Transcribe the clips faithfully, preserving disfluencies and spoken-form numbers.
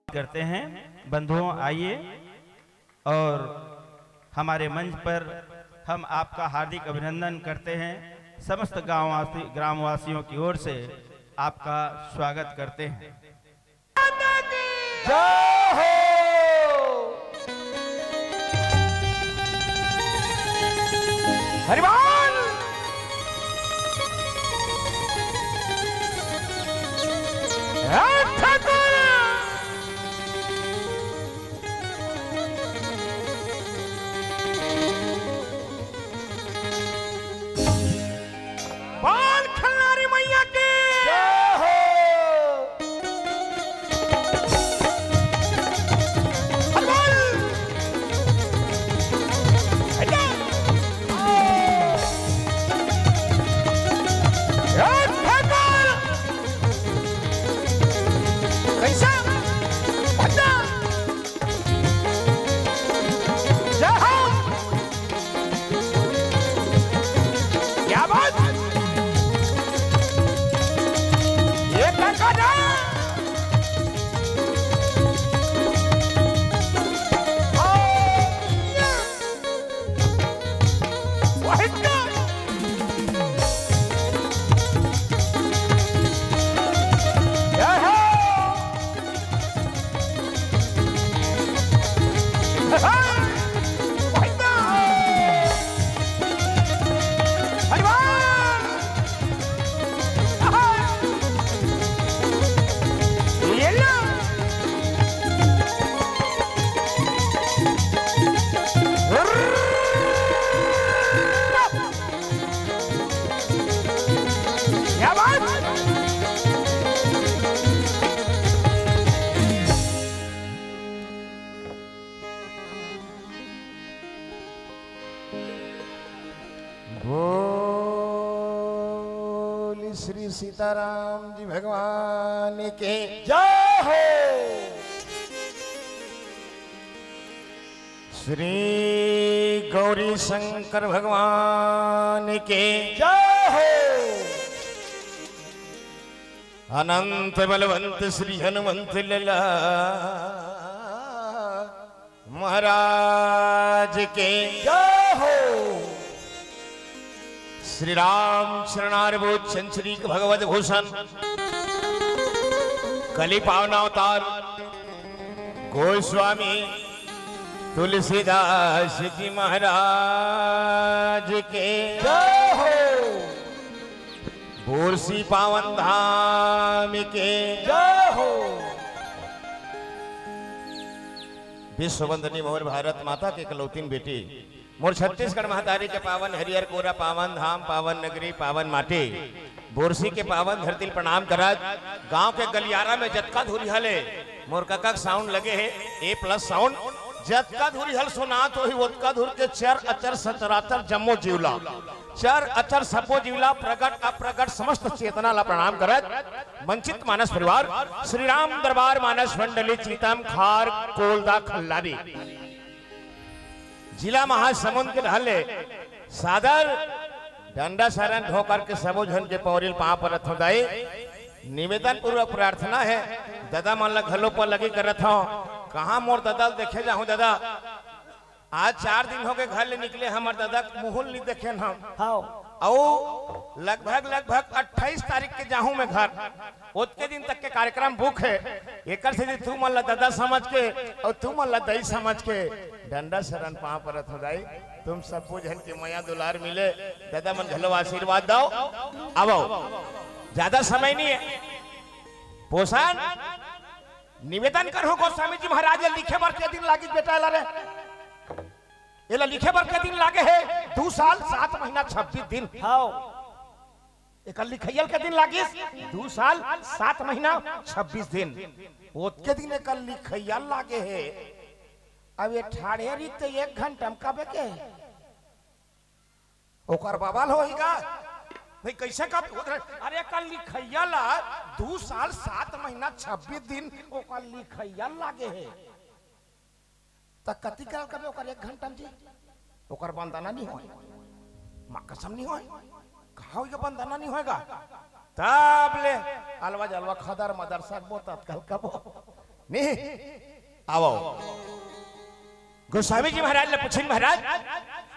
करते हैं। बंधुओं, आइए और हमारे मंच पर हम आपका हार्दिक अभिनंदन करते हैं। समस्त गांववासी, ग्रामवासियों की ओर से आपका स्वागत करते हैं। जय हो। हरिवाल। बाल खिलाड़ी मैया की जय हो। हनुमान। हटा। ए, हनुमान। कैसा? हटा। जय हो। क्या बात? ये टका ना। वही तो। जय हो। क्या बात? बोल श्री सीताराम जी भगवान के जय हो। श्री गौरी शंकर भगवान के जय हो। अनंत बलवंत श्री हनुमंत लला महाराज के जय हो। श्री राम चरणारविंद चंचलिक भगवत भूषण कलि पावन अवतार गोस्वामी तुलसीदास जी महाराज के जय हो। बोरसी पावन धाम के जय हो। विश्व वंदनी मोर भारत माता के इकलौतीन बेटी, मोर छत्तीसगढ़ महतारी के पावन हरियर कोरा, पावन धाम, पावन नगरी, पावन माटी, बोरसी के पावन धरती ल प्रणाम करत, गांव के गलियारा में जतका धुरिहा ले मोर कका के साउंड लगे हे, ए प्लस साउंड, जतका धुरिहा ल सुनात होही, ओतका धुर के चर अचर सचराचर जम्मो जीव ला, चर अचर सबो जीव ला, प्रगट अप्रगट समस्त चेतना ला प्रणाम करत, वंचित मानस परिवार, श्री राम दरबार मानस मंडली, चीतम खार कोलदा खल्लारी, जिला महासमुंद के रहले सादर डंडा सरन धोकर के सबो झन के पौरिल पांव परत हों दाई। निवेदन पूर्वक प्रार्थना हे, ददा मन ला घलो पर लगी करत हों। कहां मोर ददा ल देखे जाहूं ददा? आज चार दिन होगे घर ले निकले, हमर ददा के मुंह ल नइ देखेन हम। हाव। अउ लगभग, लगभग अट्ठाईस तारीख के जाहूं मैं घर। ओतके दिन तक के कार्यक्रम बुक हे। एकर सेती तुमन ला ददा समझ के अउ तुमन ला दई समझ के डंडा सरन पांव परत हों दाई। तुम सबो झन के मया दुलार मिले, ददा मन घलो आशीर्वाद दव। आवव, ज्यादा समय नइ हे। पोषण निवेदन करहूं गोस्वामी जी महाराज, ये लिखे बर के दिन लागिस बेटा एला रे? एला लिखे बर के दिन लागे हे? दू साल सात महीना छब्बीस दिन। हाव। एकर लिखइया ल के दिन लागिस? दू साल सात महीना छब्बीस दिन। ओतके दिन एकर लिखइया ल लागे हे। अब ये ठाढ़े रही त एक घंटा में कबे के? ओकर बवाल होही गा? नहीं, कैसे कब? अरे, एकर लिखइया ला दू साल सात महीना छब्बीस दिन ओकर लिखइया ल लागे हे। त कति करल कबे ओकर एक घंटा में जी? ओकर बंदना नइ होय। मां कसम नइ होय। कहां होय के बंदना नइ होय गा? तब ले अलवा जलवा खदर मदर सकबो तत्काल कबो। नहीं, आवो। गोस्वामी जी महाराज ले पूछिन, महाराज,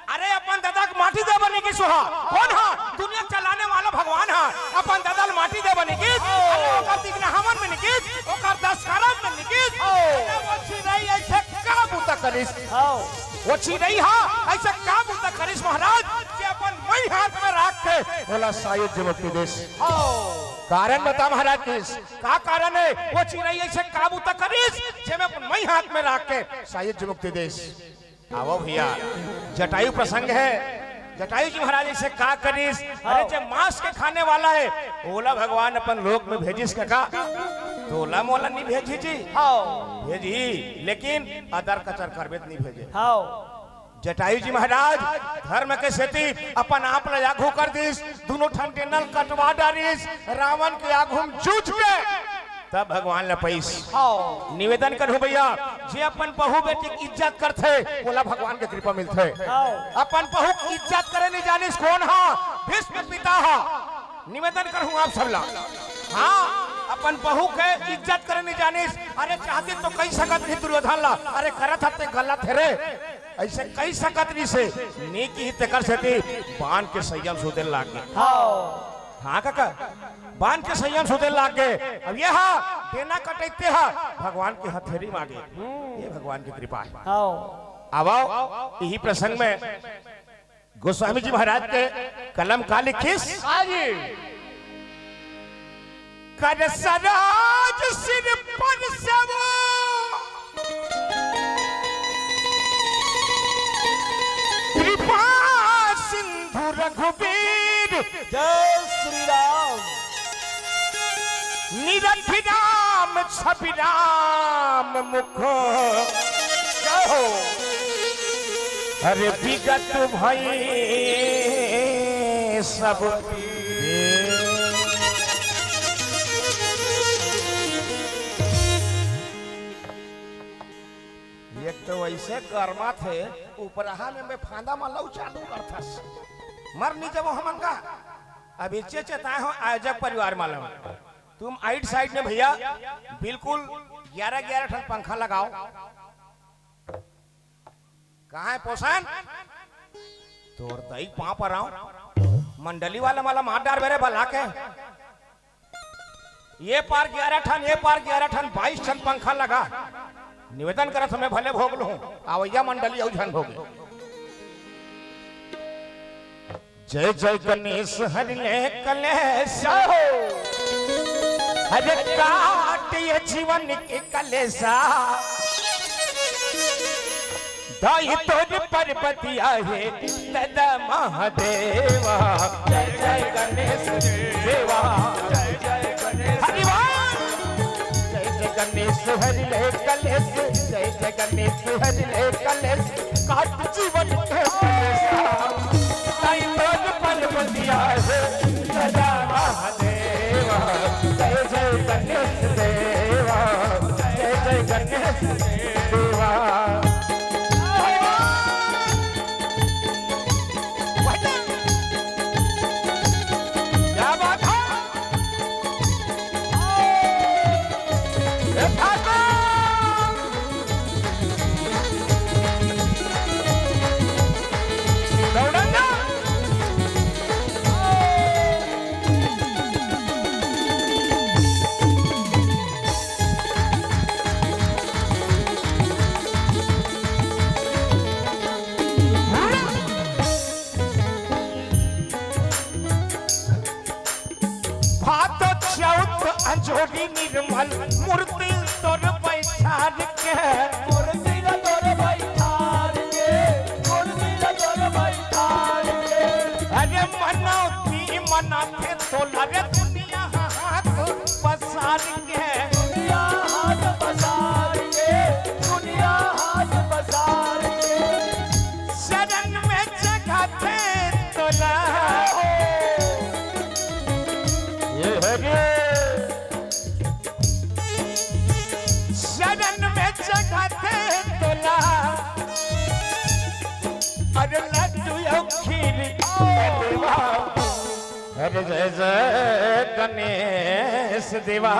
अरे अपन ददा के माटी दे बने की सुहा, कौन हा? दुनिया चलाने वाला भगवान हा। अपन ददा ल माटी दे बने की, अरे ओकर दिगना हवन में निकिस, ओकर दस करम में निकिस। अरे वो चिरई ऐसे का बूता करिस? वो चिरई हा ऐसे का बूता करिस महाराज, कि अपन मई हाथ में राख के ओला सायुज्य मुक्ति देस? कारण बता महाराज किस? का कारण है? वो चिरई ऐसे का बूता करिस, जेमे अपन मई हाथ में राख के सायुज्य मुक्ति देस? आवो भैया, जटायु प्रसंग है। जटायु जी महाराज ऐसे का करिस? अरे, जे मांस के खाने वाला है, ओला भगवान अपन लोक में भेजिस का, का? तोला मोला नहीं भेजी जी। भेजी, लेकिन अदर कचर करबे त नहीं भेजे। जटायु जी महाराज धर्म के सेती अपन आप ला आघू कर दिस, दोनों ठन के नल कटवा डारिस, रावण के आघू में जूझ के तब भगवान ला पइस। निवेदन करहूं भैया, जे अपन बहू बेटी के इज्जत करथे, ओला भगवान के कृपा मिलथे। अपन बहू के इज्जत करे नहीं जानिस कोन हा? भीष्म पिता हा। निवेदन करहूं आप सब ला, हाँ, अपन बहू के इज्जत करे नहीं जानिस। अरे चाहती तो कही सकत नहीं दुर्योधन ला, अरे करत हते गलत है रे, ऐसे कही सकत नहीं से। नी किही तेकर सेती बांध के सैया ल सुते लाग गे। हाँ काका, बांध के सैया ल सुते लाग गे। अब ये हा डेना कटइते हा भगवान के हथेली मांगे, ये भगवान की कृपा है। आवो, यही प्रसंग में गोस्वामी जी महाराज के कलम का लिखिस? हाँ जी। कर सराज सिर पर सबो कृपा सिंधु रघुबीर। जय श्री राम। निरखि राम छवि राम मुख। जय हो। अरे विगत भई सब। एक तो वैसे गरमाथे, उपराहा में मैं फांदा मा लऊ चालू करथस। मर नहीं जबो हमन का। अब इच्चे चेताए हो आयोजक परिवार मालूम। तुम आइट साइड में भैया, बिल्कुल ग्यारह ग्यारह ठन पंखा लगाओ। कहाँ है पोषण? तोर दई पाँव पर आऊं। मंडली वाला माला मार डार बेरे बला के। ये पार ग्यारह ठन, ये पार ग्यारह ठन, बाईस ठन पंखा लगा। निवेदन करत हमें भले भोग लूं, आवैया मंडली अउ झन भोगे। जय जय गणेश हरि ले कलेश। जय हो। हरे काट ये जीवन के कलेशा। दाई तोर पर्वतिया हे दादा महादेवा। जय जय गणेश देवा। जय जय गणेश। हरि बोल। जय जय गणेश हरि ले कलेश। जय जय गणेश हरि ले कलेश। काट जीवन के कलेशा। ताई तोर पर्वतिया हे सदा महादेवा। जय जय गणेश देवा। जय जय गणेश देवा। क्या बात है? भादो चौथ अंजोरी निर्मल मूर्ति तोर बैठार के। मूर्ति तोर बैठार के, मूर्ति तोर बैठार के। अरे मनौती मनाथे तोला रे दुनिया हाथ पसार के। दुनिया हाथ पसार के, दुनिया हाथ पसार के। शरण में जगह दे तोला। ये हरे। शरण में जगह दे तोला। अरे लड्डू अउ खीर। जय जय गणेश देवा,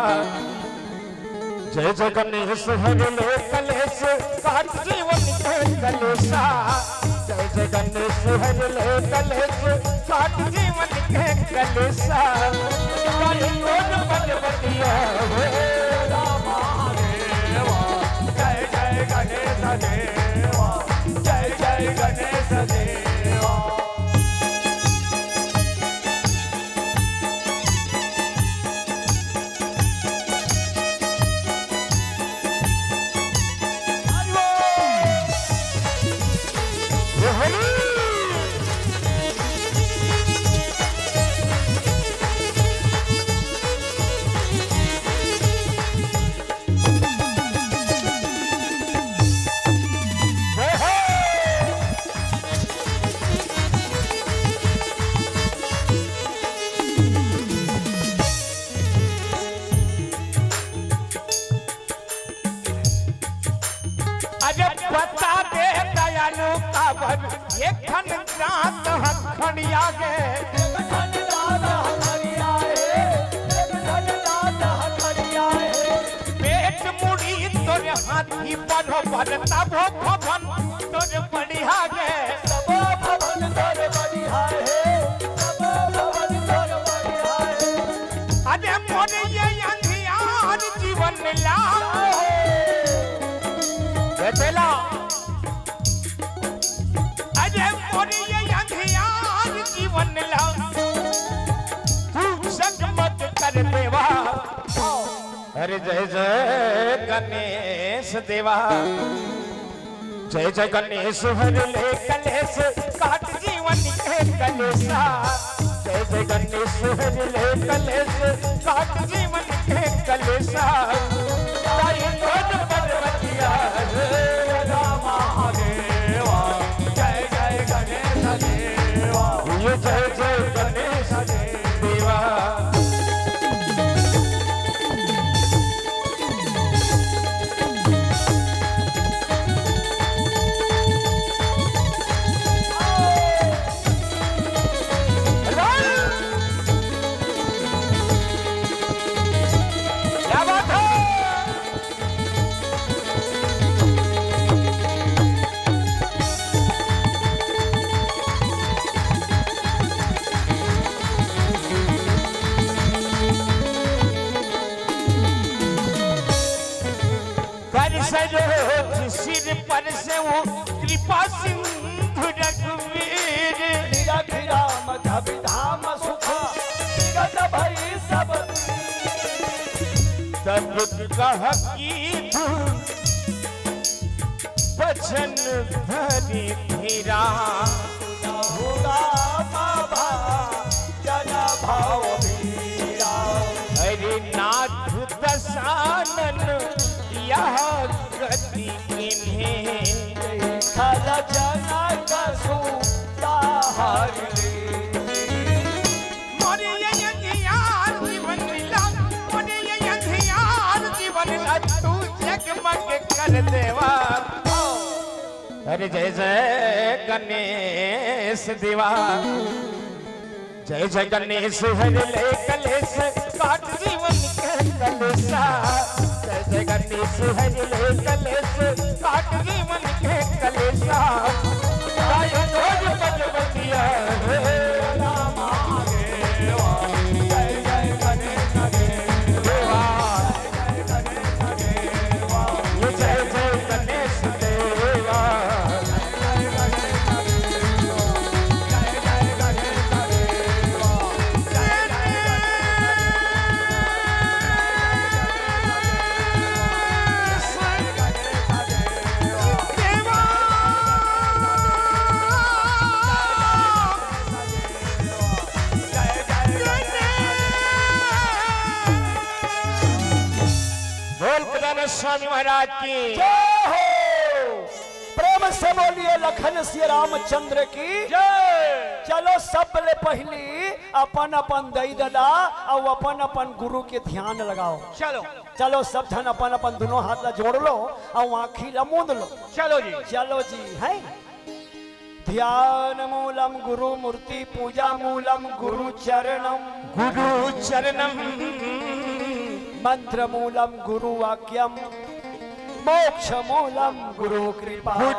जय जय गणेश, हर ले कलेश, काट जीवन के कलेशा। जय जय गणेश, हर ले कलेश, काट जीवन के कलेशा। काली कोन पर्वतिया हो। जय जय गणेश देवा, जय जय गणेश देवा। अरे बता दे दयालु, काबर एक ठन दांत हथड़िया गे। एक ठन दांत हथड़िया हे, एक ठन दांत हथड़िया हे। पेट मुड़ी तोर हाथी बरोबर, तभो भवन तोर बढ़िया गे। तभो भवन तोर बढ़िया हे, तभो भवन तोर बढ़िया हे। अरे मोर ये अंधियार जीवन ला। ए बेला। अरे मोर ये अंधियार जीवन ला, तू जगमग कर देवा। अरे जय जय गणेश देवा। जय जय गणेश, हर ले कलेश, काट जीवन के कलेशा। जय जय गणेश, हर ले कलेश, काट जीवन के कलेशा। ताई तोर पर्वतिया रे रामा देवा। जय जय गणेश देवा। ये जय जय गणेश देवा। क्या बात है? कर सरोज सिर पर से वो कृपा सिंधु रघुवीर। निरख राम धवि धाम सुख विगत भई सब पीर। तब कह कीधु बचन धरि धीरा। सुनहु राम भजन भव बीरा। हरि नाथ दसानन यह गति इन्हें। देखल जनक सुता हरि। मोरे ये अंधियार जीवन ला, मोरे ये अंधियार जीवन ला, तू जगमग कर देवा। अरे जय जय गणेश देवा। जय जय गणेश, हर ले कलेश, काट जीवन के कलेशा। जय जय गणेश, हर ले कलेश, काट जीवन के कलेशा। गाय तोर पर्वतिया रे रामा देवा। जय जय गणेश देवा। जय जय गणेश देवा। बोल गजानन स्वामी महाराज की। जय हो। प्रेम से बोलिए लखन सिया रामचंद्र की। जय। चलो, सब ले पहली अपन अपन दई ददा अउ अपन अपन गुरु के ध्यान लगाओ। चलो। चलो, सब झन अपन अपन दोनों हाथ ला जोड़ लो अउ आँखी ला मूंद लो। चलो जी। चलो जी, हैं? ध्यान मूलम गुरु मूर्ति, पूजा मूलम गुरु चरणम, गुरु चरणम। मंत्र मूलम गुरु वाक्यम, मोक्ष मूलम गुरु कृपा। गुरु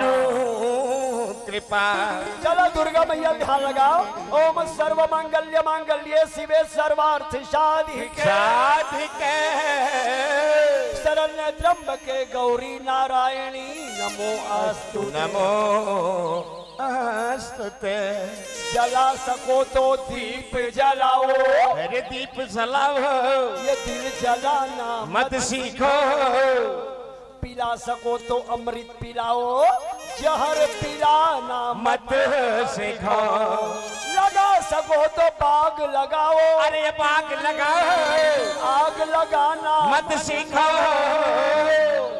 कृपा। चलो दुर्गा मैया ध्यान लगाओ। ओम सर्व मांगल्य मांगल्ये शिवे सर्वार्थ साधिके। साधिके। शरण्य त्र्यंबके गौरी नारायणी नमो अस्तु। नमो अस्तुते। जला सको तो दीप जलाओ। अरे दीप जलाओ। ये दिल जलाना मत सीखो। पिला सको तो अमृत पिलाओ, जहर पिलाना मत सीखो। लगा सको तो बाग लगाओ। अरे ये बाग लगाओ। आग लगाना मत सीखो।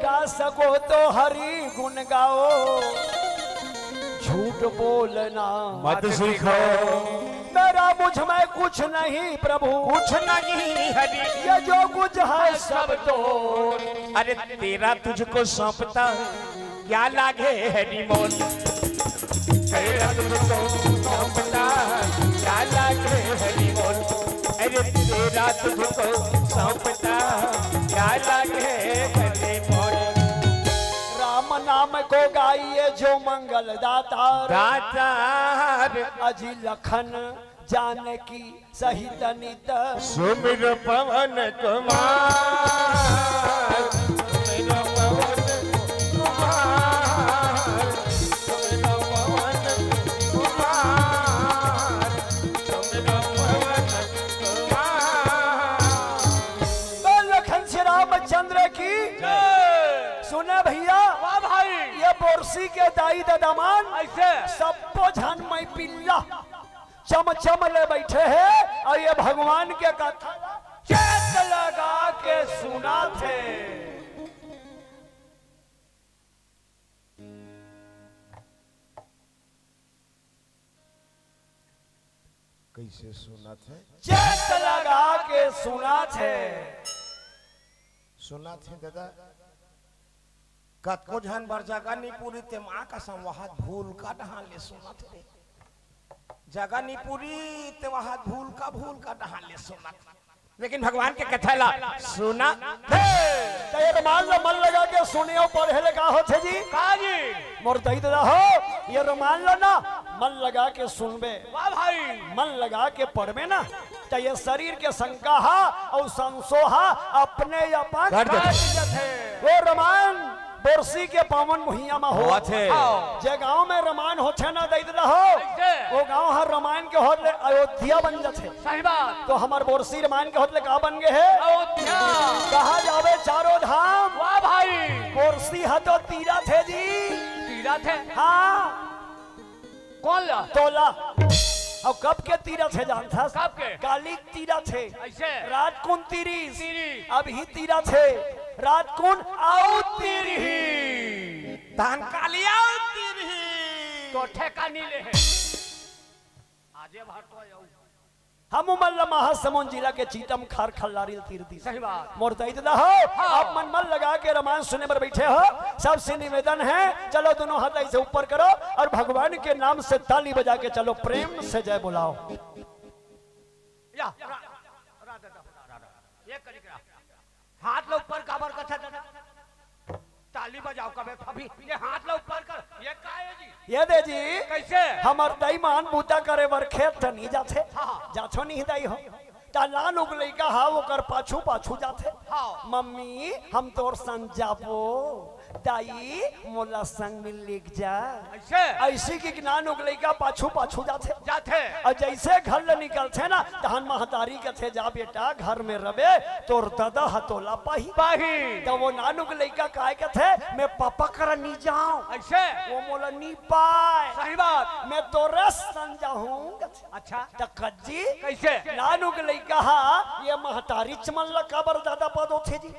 गा सको तो हरि गुण गाओ। झूठ बोलना मत सीखो। मेरा मुझ में कुछ नहीं प्रभु। कुछ नहीं हरि। ये जो कुछ है सब तो। अरे तेरा तुझको सौंपता क्या लागे हरि मोल। तेरा तुझको सौंपता क्या लागे हरि मोल। अरे तेरा तुझको सौंपता क्या लागे हरि मोल। राम नाम को गाइए जो मंगल दातार। दातार। अजी लखन जानकी सहित नित। सुमिर पवन कुमार। सुमिर पवन कुमार। सुमिर पवन कुमार। सुमिर पवन कुमार। बोल लखन श्री रामचंद्र की। जय। सुने भैया, वाह भाई। ये बोरसी के दाई ददामान ऐसे। सब्बो झन मई पिल्ला चमचम ले बैठे हे अउ ये भगवान के कथा ला चेत लगा के सुनाथे। कइसे सुनाथे? चेत लगा के सुनाथे। सुनाथे दादा, कतको झन बर जगा नी पूरी ते माँ का संवाहत भूल का डहान ले सुनाथे रे। जगा नी पूरी ते वहात भूल का, भूल का डहान ले सुनाथे। लेकिन भगवान के कथा ला सुना। हे! त ये रमान ला मन लगा के सुने अउ पढ़े ले का होथे जी? का जी? मोर दई ददा हो, ये रमान ला ना मन लगा के सुनबे, वाह भाई। मन लगा के पढ़बे ना, त ये शरीर के शंका हा अउ संसो हा अपने अपन कट जथे। कट जथे। वो रमान बोरसी के पावन भुइयां म होवत होवत हे। हे। जे गांव में रमान होथे ना दई ददा हो, कइसे? वो गांव हर रमान के होत ले अयोध्या बन जथे। सही बात। तो हमर बोरसी रमान के होत ले का बन गे हे? अयोध्या। कहा जावे चारों धाम। वाह भाई। बोरसी ह तो तीरथ हे जी। तीरथ हे? हाँ। कोन ला? तोला। अउ कब के तीरथ हे जानथस? कब के? काली के तीरथ हे। अइसे? रात कुन तीरिस? तीरिस। अभी तीरथ हे। रात कुन अउ तीरही। तहन काली अउ तीरही। तो ठेका नी ले हे। आजे भर तो अउ। हम उमन ल महासमुंद जिला के चीतम खार खल्लारी ल तीर दिस। सही बात। मोर दई ददा हो, हाँ। आप मन मन लगा के रमान सुने बर बैठे हो, सबसे निवेदन हे, चलो दोनों हाथ ऐसे ऊपर करो अउ भगवान के नाम से ताली बजा के चलो, प्रेम से जय बोलाओ। या, रा, रा, रा, रा, रा, रा। ये करी करा। हाथ ला ऊपर काबर करथे दादा? ताली बजाओ कबे अभी। ये हाथ ला ऊपर कर। ये का हे जी? ये दे जी। कइसे? हमर दई मन बूता करे बर खेत त नी जाथे। हाँ। जाथो नी दई हो। त नान उग लइका हा ओकर पाछू पाछू जाथे। हाँ। मम्मी, हम तोर संग जाबो। दाई, मोला संग में लेग जा। अइसे? अइसे कि नान उग लइका पाछू पाछू जाथे। जाथे। अउ जइसे घर ले निकलथे ना, तहन महतारी कथे, "जा बेटा, घर में रबे, तोर ददा ह तोला पाही।" पाही। त वो नान उग लइका काय कथे, "मैं पापा करा नी जांव।" अइसे? वो मोला नी पाय। सही बात। "मैं तोरे संग जाहूं।" अच्छा। त कज्जी? कइसे? नान उग लइका ह, ये महतारी च मन ला काबर ददा पद होथे जी?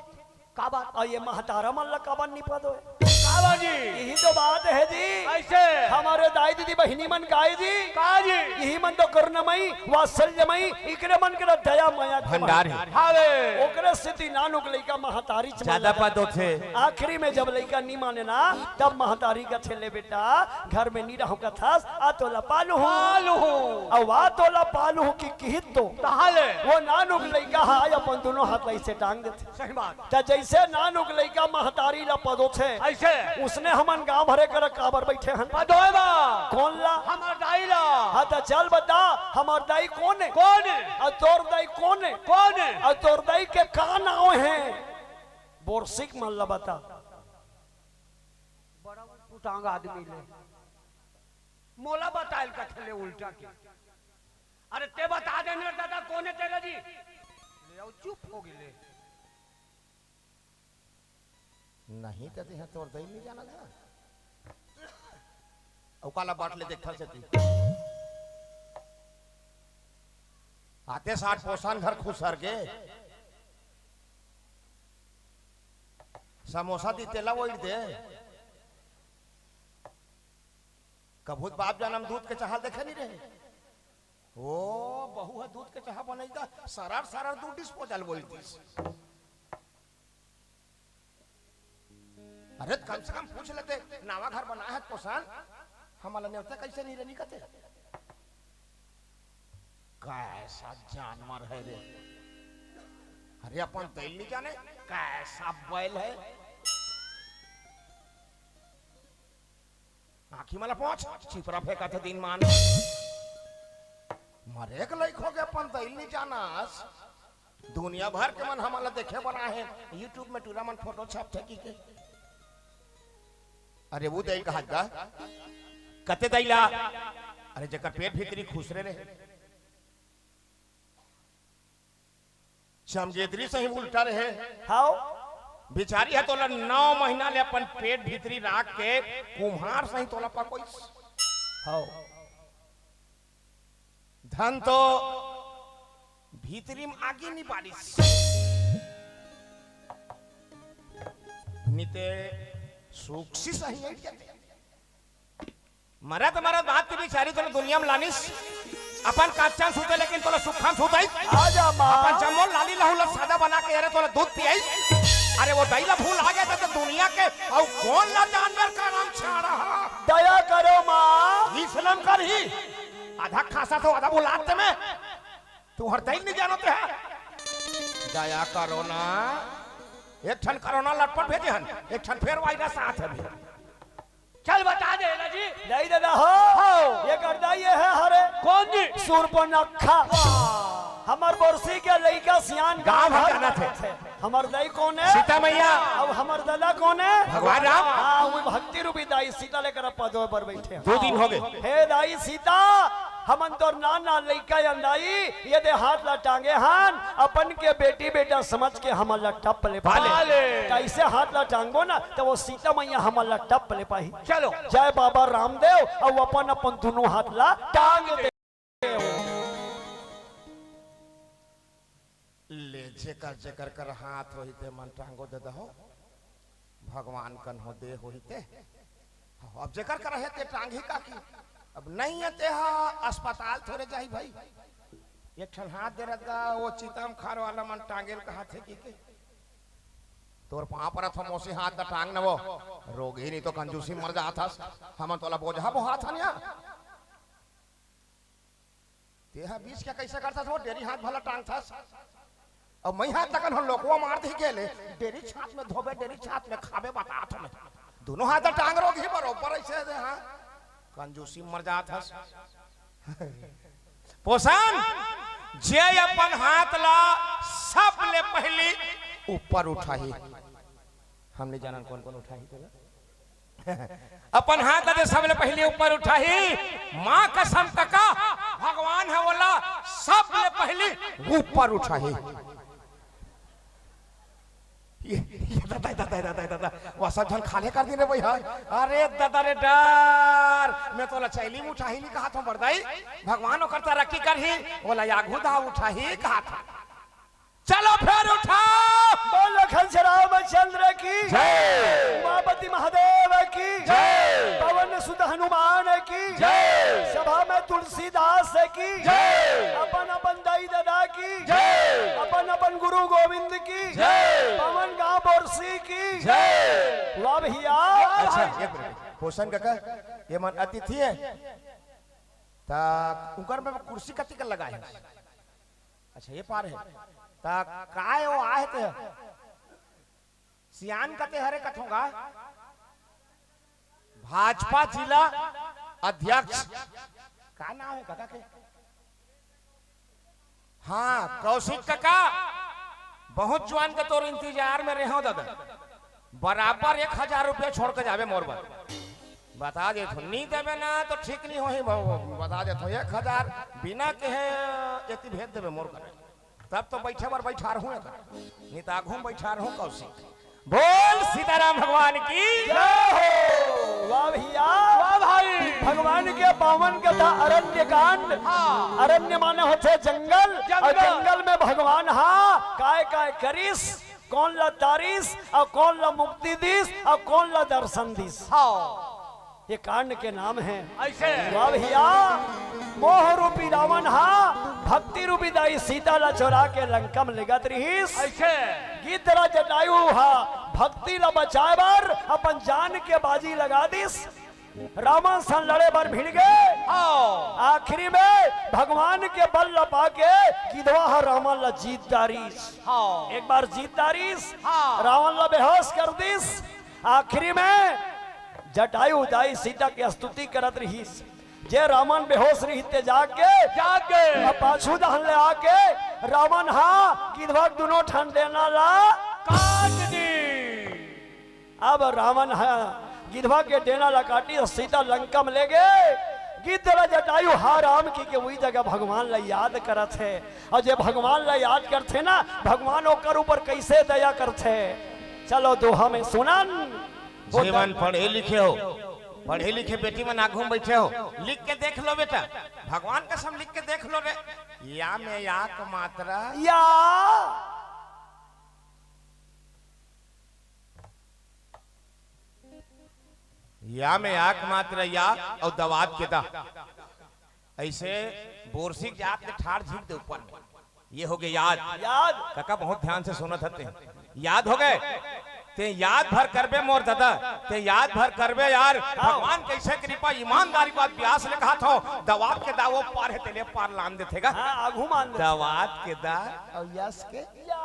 का बात? अउ ये महतारा मन ला काबर नी पदोय? का बात जी? यही तो बात हे जी। कइसे? हमर दाई दीदी बहिनी मन काय जी? का जी? यही मन तो करुणामयी, वात्सल्यमयी, इकरे मन के दया मया के भंडार हे। हावे। ओकरे सेती नानुक लइका महतारी च जादा पदोथे। आखिरी में जब लइका नी माने ना, तब महतारी कथे, "ले बेटा, घर में नी रहूं कथस, आ तोला पालूं।" पालूं। अउ आ तोला पालूं कि किहित तो। तहाले। वो नानुक लइका ह अपन दूनों हाथ ला अइसे टांग देथे। सही बात। त जइसे नानुक लइका महतारी ला पदोथे, अइसे। उसने हमन गांव भरे कर काबर बइठे हन? पदोय बर। कोन ला? हमर दाई ला। हां, त चल बता, हमर दाई कोन हे? कोन हे? अउ तोर दाई कोन हे? कोन हे? अउ तोर दाई के का नांव हे? बोरसिक मन ला बता। बड़ा उटपुटांग आदमी ले। मोला बतायल कथे ले उल्टा के। अरे ते बता दे ना दादा, कोन हे तेला जी? ले अउ चुप हो गे ले। नहीं त तेहा तोर दई नी जानत हे। अउ काला बाट ले देखथस एती। आते साठ पोसन घर खुसर गे। समोसा दी तेला ओइर दे। कभू बाप जनम दूध के चाहा ल देखे नी रहे। ओ, बहू ह दूध के चाहा बनई त सरर सरर दूध disposal बोल दिस। अरे, त कम से कम पूछ लेते, नवा घर बनाय हस पोसन, हमला नेवता कइसे नी रे नी कथे? कइसा जानवर हे रे? अरे, अपन दई ल नी जाने, कइसा बैल हे? आँखी म ला पोंछ, चिपरा फेंकत हे दिन मान। मरे के लइक हो गे, अपन दई ल नी जानस। दुनिया भर के मन हमला देखे बर आए हे, YouTube में टूरा मन फोटो छापथे कहिके। अरे वो दई ल कहात गा, कते दई ला? अरे जेकर पेट भीतरी खुसरे रहे। चमगेदरी सही उल्टा रहे। हव। बिचारी ह तोला नौ महीना ले अपन पेट भीतरी राख के कुम्हार सही तोला पकोइस। हव। धन तो भीतरी म आगी नी बारिस। निते सुखसी सही अइट जाते। मरत मरत बात के बिचारी तोला दुनिया म लानिस। अपन कच्चा सुते लेकिन तोला सुखा म सुतइस। आजा माँ। अपन जम्मो लाली लहू ला सादा बना के अरे तोला दूध पियाइस। अरे वो दई ला भूल आ गे त दुनिया के अउ कोन ला जानवर का नाम छाड़ा हा? दया करो माँ। ई सनम करही। आधा खासा तो आधा बुलाते में। तुहर दई नी जानो ते हा। दया करो ना। एक ठन कोरोना लटपट भेजे हन, एक ठन फेर वायरस आत हे अभी। चल बता दे ना जी। नहीं दादा हो। हो। ये करदा ये हे हरे। कोन जी? सूर्पनखा। हमर बोरसी के लइका सियान गाँव गाँव भर भर जाना थे। हमर दाई कोन हे? सीता मैया। अउ हमर दादा कोन हे? भगवान राम। हाँ, वो भक्ति रूपी दाई सीता लेकर पदो पर बइठे हे। दो दिन हो गे। हे दाई सीता, हमन तोर नान नान लइका अन दाई, ये दे हाथ ला टांगे हन, अपन के बेटी बेटा समझ के हमन ला टप ले पा ले। पाले। त अइसे हाथ ला टांगबो ना, त वो सीता मैया हमन ला टप ले पाही। चलो। जय बाबा रामदेव, अउ अपन अपन दूनों हाथ ला टांग दे। ले जेकर जेकर कर हाथ होही ते मन टांगो दे दहो। भगवान कन हो दे होही ते। अब जेकर कर हे ते टांगही काकी। अब नहीं हे ते हा अस्पताल थोरे जाही भाई। एक ठन हाथ दे रहा वो चितम खार वाला मन टांगेल कहा थे कि के। तोर पाँव परत हो मोसी हाथ दा टांग न वो। रोगी नहीं तो कंजूसी मर जात हस। हमन तोला बोझा बोहात हन या। तेहा बीच के कइसे करथस वो डेरी हाथ भला टांगथस। अउ मैं हाथ तकन हो लोकवा मार दी गेले, डेरी छात में धोबे, डेरी छात में खाबे बतात हमें। दूनों हाथ टांग रोगी बरोबर अइसे दे, हाँ। कंजूसी मर जात हस। पोसन, जे अपन हाथ ला सबले पहिली ऊपर उठाही। हम नहीं जानन कोन कोन उठाही तेला। अपन हाथ ला दे सबले पहिली ऊपर उठाही। माँ कसम कका, भगवान हे ओला सबले पहिली ऊपर उठाही। ये, ये दादा, दादा, दादा, दादा, वो सब झन खाले कर दिन रे भई, हाँ। अरे दादा रे डर, मैं तोला चैली में उठाही नहीं कहा था बरदाई, भगवान ओकर तरक्की करही, ओला आघू दा उठाही कहा था। चलो फेर उठाओ। बोलो खंजराम की जय। उमापति महादेव की जय। पवन सुत हनुमान की जय। सभा में तुलसीदास की जय। अपन अपन दाई ददा की जय। अपन अपन गुरु गोविंद की जय। पवन गांव बोरसी की जय। वाह भैया। अच्छा, एक मिनट। होसन काका, ये मन अतिथि है। ता उनकर में कुर्सी कति कर लगा है? अच्छा, ये पार है। ता काय वो आए थे? सियान कते हरे कथोंगा? भाजपा जिला अध्यक्ष। का नाम है काका के? हाँ, कौशिक काका, बहुत जुआन के तोर इंतजार में रहे हो दादा। बराबर एक हजार रुपया छोड़ के जाबे मोर बर। बता देथों, नी देबे ना तो ठीक नी होही बाबू। बता देथों, एक हजार बिना कहे एती भेज देबे मोर कर। तब तो बैठे बर बैठा रहूं एकर। नी तो आघू में बैठा रहूं कौशिक। बोल सीताराम भगवान की। जय हो। वाह भैया। वाह भाई। भगवान के पावन कथा अरण्य कांड। हाँ। अरण्य माने होथे जंगल। जंगल। और जंगल में भगवान हा काय काय करिस, कौन ला तारिस और कौन ला मुक्ति दिस और कौन ला दर्शन दिस। हाँ। ये कांड के नाम है। ऐसे। वाह भैया, मोह रूपी रावण हा भक्ति रूपी दाई सीता ला चोरा के लंका में लेगत रहिस। ऐसे। गिद्ध ला जटायु हा भक्ति ला बचाए बर अपन जान के बाजी लगा दिस। रावण सन लड़े बर भिड़ गए। आओ। आखिरी में भगवान के बल ला पाके गिधवा हा रावण ला जीत डारिस। हाँ। एक बार जीत डारिस, हाँ। रावण ला बेहोश कर दिस। आखिरी में जटायु दाई सीता के स्तुति करत रहिस। जे रावण बेहोश रहिस ते जाके, जाके। अब पाछू दहन ले आके रावण हा गिधवा के दुनों ठन डेना ला काट दी। अब रावण हा गिधवा के डेना ला काटी और सीता लंका में ले गए। गिद्ध ला जटायु हा राम की के वही जगह भगवान ला याद करत है। और जे भगवान ला याद करथे ना, भगवान ओकर ऊपर कैसे दया करथे। चलो दोहा में सुनन। जेमन पढ़े लिखे हो, पढ़े लिखे बेटी मन आघू में बैठे हो, लिख के देख लो बेटा, भगवान कसम लिख के देख लो रे। या में या क मात्रा या। या में या क मात्रा या और दवात के दा। ऐसे बोरसिक जात के ठाड़ झीक दे ऊपर में। ये हो गए याद। याद। काका बहुत ध्यान से सुनत हते। याद हो गए। ते याद भर करबे मोर दादा, ते याद भर करबे यार। हाँ। भगवान कैसे कृपा, ईमानदारी बात ब्यास ले कहा था, दवात के दा वो पार है, तेले पार लान देथे गा। हाँ, आगू मान दे। दवात के दा और यस के या।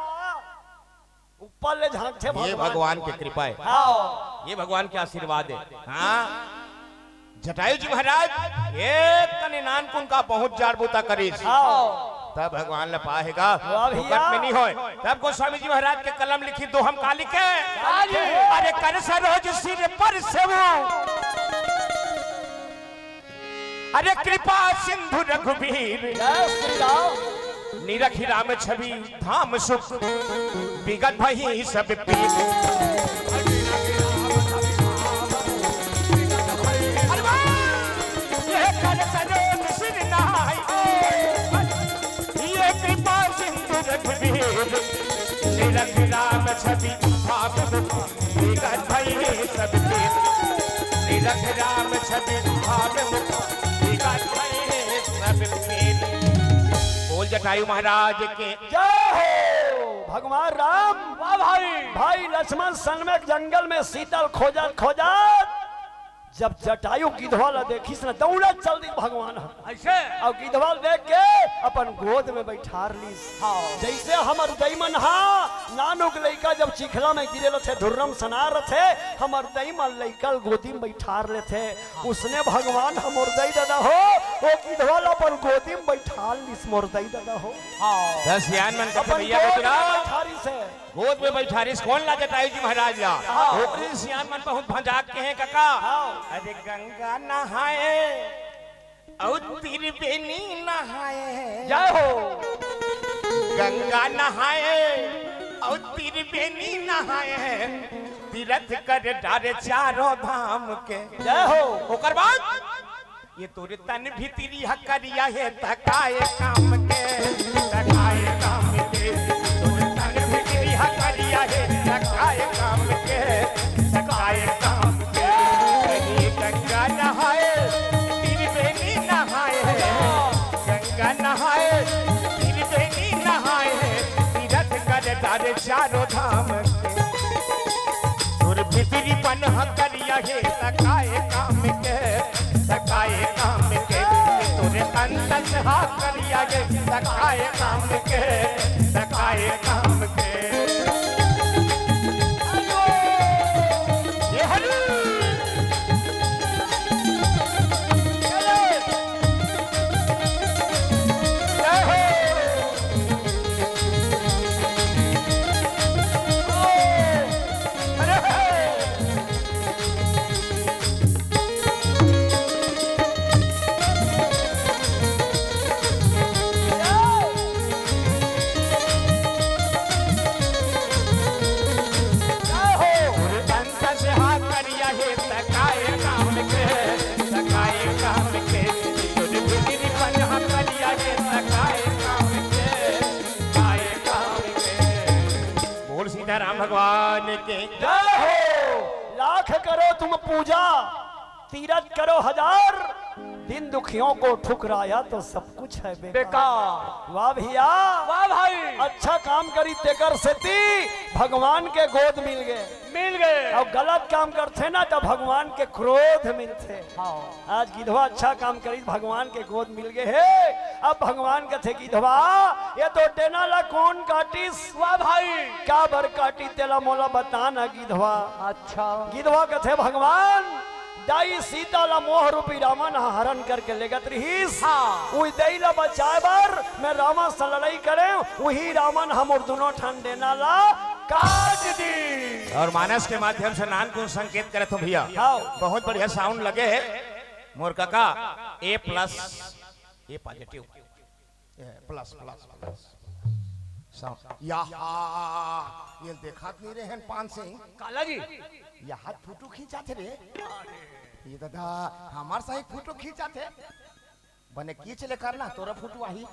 ऊपर ले झांकथे ये भगवान। भगवान के कृपा है। हाँ। ये भगवान के आशीर्वाद है। हाँ। जटायु जी महाराज एक कने नानकुन का बहुत जाड़ बूता करिस। हाँ। तब भगवान ल पाहेगा, वाह भैया। फुकट में नहीं होय। तब गोस्वामी जी महाराज के कलम लिखी, दोहा म का लिखे? का लिखे? अरे कर सरोज सिर पर सेवु, अरे कृपा सिंधु रघुबीर। जय श्री राम। निरखि राम छवि धाम सुख, विगत भई सब पीर। अरे वाह! ये कर सरोज सिर नहाई, ये कृपा सिंधु रघुबीर। निरखि राम छवि धाम सुख, विगत भई सब पीर। निरखि राम छवि धाम सुख, विगत भई सब पीर। बोल जटायु महाराज के। जय हो भगवान राम। वाह भाई। भाई लक्ष्मण सनमेक जंगल में सीता ल खोजत खोजत जब जटायु गिधवा ला देखिस न, दौड़त चल दिस भगवान ह। ऐसे? अउ गिधवा ला देख के अपन गोद में बैठार लिस। हाँ। जैसे हमर दई मन हा नानुक लइका जब चिखला में गिरे लथे, धुर्रम सना रथे, हमर दई मन लइका ल गोदी में बैठार लेथे। उसने भगवान ह मोर दई ददा हो, ओ गिधवा ल अपन गोदी में बैठार लिस मोर दई ददा हो। हाँ। त सियान मन कथे अपन भैया गोद में बतुरा। बैठारिस हे। गोद में बैठारिस कोन ला? जटायु जी महाराज ला। हाँ। ओकरे सियान मन बहुत भंजाक के हे कका। हाँ। अरे गंगा नहाए अउ त्रिवेणी नहाए। जय हो। गंगा नहाए अउ त्रिवेणी नहाए, तीरथ कर डारे चारों धाम के। जय हो। ओकर बाद ये तोर तन भितरी ह करिया हे, त काय काम के, त काय काम के। तोर तन भितरी ह करिया हे, त काय काम के। तारे चारों धाम के। तोर भीतरी पन ह करिया हे, त काय काम के, त काय काम के। तोरे अंतस हा करिया हे, त काय काम के, त काय काम के। ये हरी। जय हो। बोल सीताराम भगवान के। जय हो। लाख करो तुम पूजा, तीरथ करो हजार, दिन दुखियों को ठुकराया तो सब कुछ है बेकार। बेकार। वाह भैया। वाह भाई। अच्छा काम करी तेकर सेती भगवान के गोद मिल गए। मिल गए। अउ गलत काम करथे ना, त भगवान के क्रोध मिलथे। हाँ। आज गिधवा अच्छा काम करिस, भगवान के गोद मिल गए हे। अब भगवान कथे, "गिधवा, ये तो डेना ला कोन काटिस?" वाह भाई। "काबर काटिस, तेला मोला बता ना गिधवा।" अच्छा। गिधवा कथे, "भगवान, दाई सीता ला मोह रूपी रावण ह हरण करके लेगत रिहिस। हाँ। उही दाई ला बचाए बर मैं रावण से लड़ाई करेंव, उही रावण ह मोर दुनों ठन डेना ला काट दिस।" अउ मानस के माध्यम से नानकुन संकेत करत हों भैया। हाँ। बहुत बढ़िया साउंड लगे हे मोर कका। ए प्लस, ए पॉजिटिव, ए प्लस, प्लस, प्लस साउंड। याहा, ये देखात नइ रहेन पान सिंह। काला जी। याहा फोटो खींचाथे रे। ये दादा, हमर सही फोटो खींचाथे। बने खींच ले करना, तोरा फोटो आही।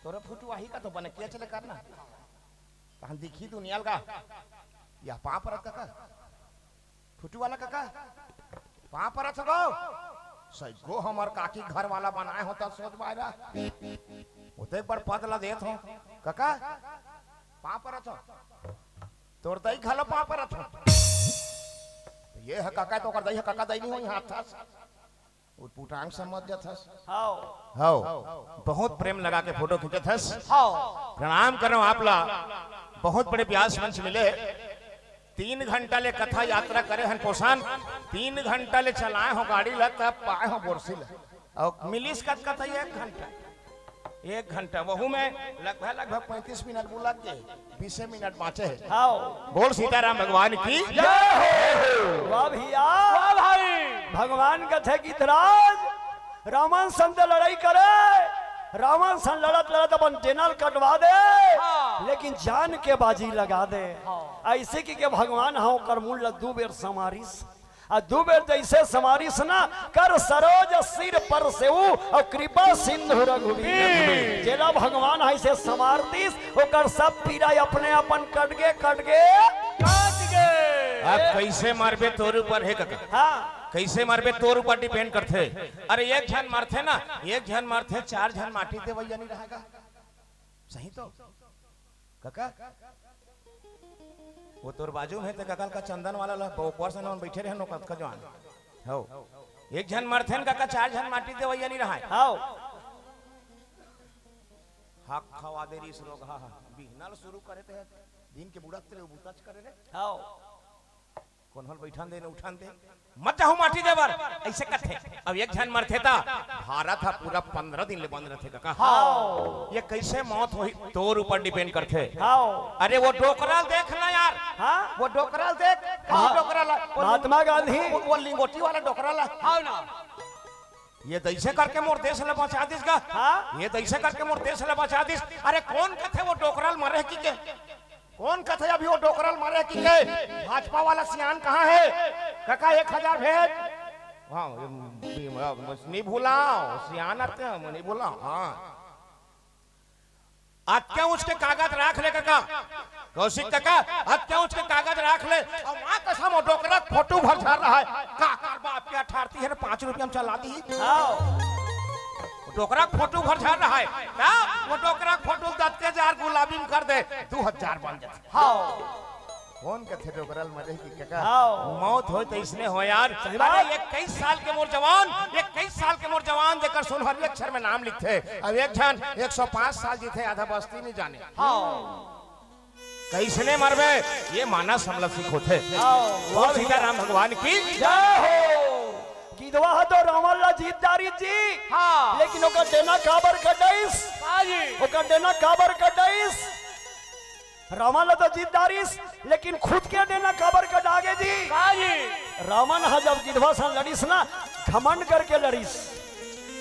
तोरा फोटो आही का तो बने खींच ले करना। तहन दिखही दुनिया ल गा। या पाँव परत कका। फोटो वाला कका, पाँव परत हों गो। सही गो हमर काकी घर वाला बनाए हों त सोच बायरा। ओतेक बड़ पद ला देत हों। कका, पाँव परत हों। तोर दाई घलो पाँव परत हों। ये ह कका, त ओकर दाई ह कका, दाई नइ होही, हाथ हस। उटपुटांग समझ जाथस। हाव। हाव। बहुत प्रेम लगा के फोटो खींचत हस। हाव। प्रणाम करंव आप ला। बहुत बड़े व्यास मंच मिले। तीन घंटा ले कथा यात्रा करे हन पोसान। तीन घंटा ले चलाए हों गाड़ी ला, तब पाए हों बोरसी ला। अउ मिलिस कतका त एक घंटा। एक घंटा, वहू में लगभग, लगभग पैंतीस मिनट बुलक के, बीसे मिनट बाँचे हे। हाव। बोल सीताराम भगवान की। जय हो। वाह भैया। वाह भाई। भगवान कथे, "गिधराज, रावण संग लड़ाई करे, रावण संग लड़त लड़त अपन डेना ल कटवा दे, हाँ। लेकिन जान के बाजी लगा दे।" हाँ। अइसे कहिके भगवान ह ओकर मूड़ ल दू बेर समारिस। अउ दू बेर जइसे समारिस ना, कर सरोज सिर परसेउ अउ कृपा सिंधु रघुबीर। जेला भगवान ह अइसे समार दिस, ओकर सब पीरा अपने अपन कट गे, कट गे। कट गे। अब कइसे मरबे तोर ऊपर हे कका। हाँ। कइसे मरबे तोर ऊपर depend करथे। अरे एक झन मरथे ना, एक झन मरथे, चार झन माटी देवइया नइ रहय गा। सही तो? कका, वो तोर बाजू में हे, ते कका ल का चंदन वाला ला, वो ऊपर से ना बइठे रहे, नो कतका जवान। हव। एक झन मरथे न कका, चार झन माटी देवइया नइ रहय। हव। हक खवा दे रिस रोगहा, बिहना ल शुरू करे ते, दिन के बुड़त ले बुतच करे रे। हव। कोनो ल बइठन दे, न उठन दे। मत जाहू माटी दे बर, अइसे कथे। अब एक झन मरथे त भारत ह पूरा पंद्रह दिन ले बंद रथे कका। हाँ। ये कइसे मौत होही, तोर ऊपर depend करथे। हाँ। अरे वो डोकरा ल देख ना यार। हाँ? वो डोकरा ल देख, कहीं हाँ। डोकरा ल, वो महात्मा गांधी। वो, वो लिंगोटी वाला डोकरा ल। हाँ ना। ये त अइसे करके मोर देश ल बचा दिस गा। हाँ? ये त अइसे करके मोर देश ल बचा दिस। अरे कोन कथे वो डोकरा ल मरे कहिके? कोन कथे अभी वो डोकरा ल मरे कहिके? भाजपा वाला सियान कहाँ हे? कका एक हजार भेज। हाँ, ये, ये, ये, नइ भुलाव, सियान आथे, नइ भुलाव, हाँ। अतके ऊँच के कागज राख ले कका। कौशिक कका, अतके ऊँच के कागज राख ले। अउ माँ कसम वो डोकरा के फोटो भर झार रहा हे। का कर बाप के अठारती हे ना, पाँच रुपया में चला दी। हाँ। डोकरा के फोटो भर झर रहा है ना, वो डोकरा के फोटो दतके जार गुलाबी में कर दे, दू हजार बन जाथे। हाँ। कौन कथे डोकरा ल मरे की कका? हाँ। मौत होय तो इसने हो यार। सही बात। अरे इक्कीस साल के मोर जवान, इक्कीस साल के मोर जवान जेकर सोनहरी अक्षर में नाम लिखथे, अब एक झन एक सौ पाँच साल जीथे, आधा बस्ती नहीं जाने। हाँ। कइसने मरबे, ये मानस हमला सिखोथे। आओ, बोल सीताराम भगवान की। जय हो। गिधवा ह तो रावण ला जीत डारिस जी। हाँ। लेकिन ओकर डेना काबर कटाइस? हाँ जी। ओकर डेना काबर कटाइस? रावण ला तो जीत डारिस, लेकिन खुद के डेना काबर कटागे जी? हाँ जी। रावण ह जब गिधवा सन लड़िस ना, घमंड करके लड़िस,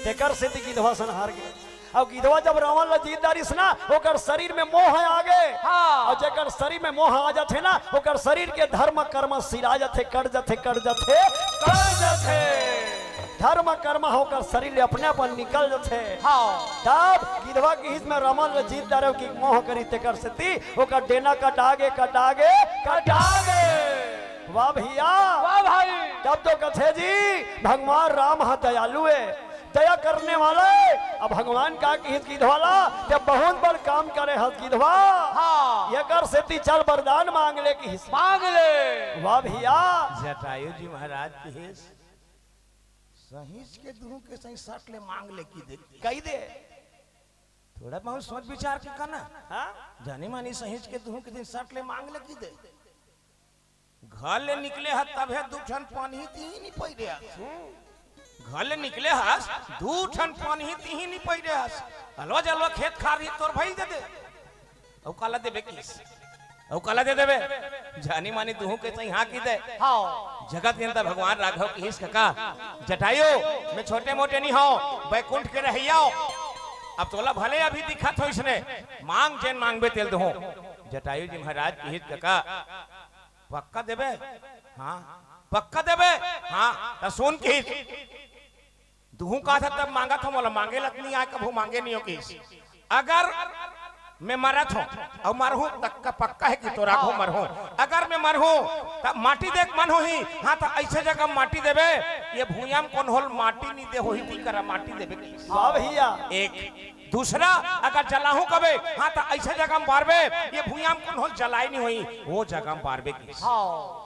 तेकर सेती गिधवा सन हार गे। अउ गिधवा जब रावण ला जीत डारिस ना, ओकर शरीर में मोह आगे। हाँ। अउ जेकर शरीर में मोह आ जाथे ना, ओकर शरीर के धर्म कर्म सिरा जाथे, कट जाथे, कट जाथे। कट जाथे। धर्म कर्म ह ओकर शरीर ले अपने अपन निकल जाथे। हाँ। तब गिधवा किहिस में रावण ला जीत डारेंव कि मोह करी तेकर सेती, ओकर डेना कटागे, कटागे, कटागे। वाह भैया। वाह भाई। तब तो कथे जी, भगवान राम ह दयालु हे। दया करने वाला हे। अब भगवान का किहिस गिधवा ला, जब बहुत बड़ काम करे हस गिधवा, हाँ। एकर सेती चल वरदान मांग ले किहिस। मांग ले। वाह भैया। जटायु जी महाराज किहिस, सहिंच के दुहूं के सही सट ले मांग ले कहि दे। कहि दे। थोड़ा बहुत सोच विचार के करना। हाँ? जानी मानी सहिंच के दुहूं के सही सट ले मांग ले कहि दे। घर ले निकले हस तभे दू ठन पनही तिही नी पइरे हस। घर ले निकले हस, दू ठन पनही तिही नी पइरे हस। अलवा जलवा खेत खार ही तोर भई दे दे। अउ काला देबे किहिस? अउ काला दे देबे? जानी मानी दुहूं के सही हाँ कहि दे। हाँ। जगत नियंता भगवान राघव किहिस कका, जटायु, मैं छोटे मोटे नी हंव, बैकुंठ के रहइया हंव। अब तोला भले अभी दिखत हो इसने, मांग जेन मांगबे तेल दुहूं। जटायु जी महाराज किहिस कका, पक्का देबे? हाँ। पक्का देबे? हाँ। त सुन किहिस, दुहूं कहा था तब मांगत हंव, मोला मांगे लत नहीं आय, कभू मांगे नहीं हो किहिस। अगर मैं मरत हंव अउ मरहूं, पक्का, पक्का हे कि तोर आघू मरहूं। अगर मैं मरहूं, तब माटी देके मन होही। हाँ, त अइसे जगह माटी देबे, ये भुइयां में कोन होल माटी नहीं दे होही, ती करा माटी देबे किहिस। वाह भैया। एक। दूसरा, अगर जलाहूं कबे, हाँ, त अइसे जगह में बारबे, ये भुइयां में कोन होल जलाय नहीं होही, वो जगह में बारबे किहिस। हाँ।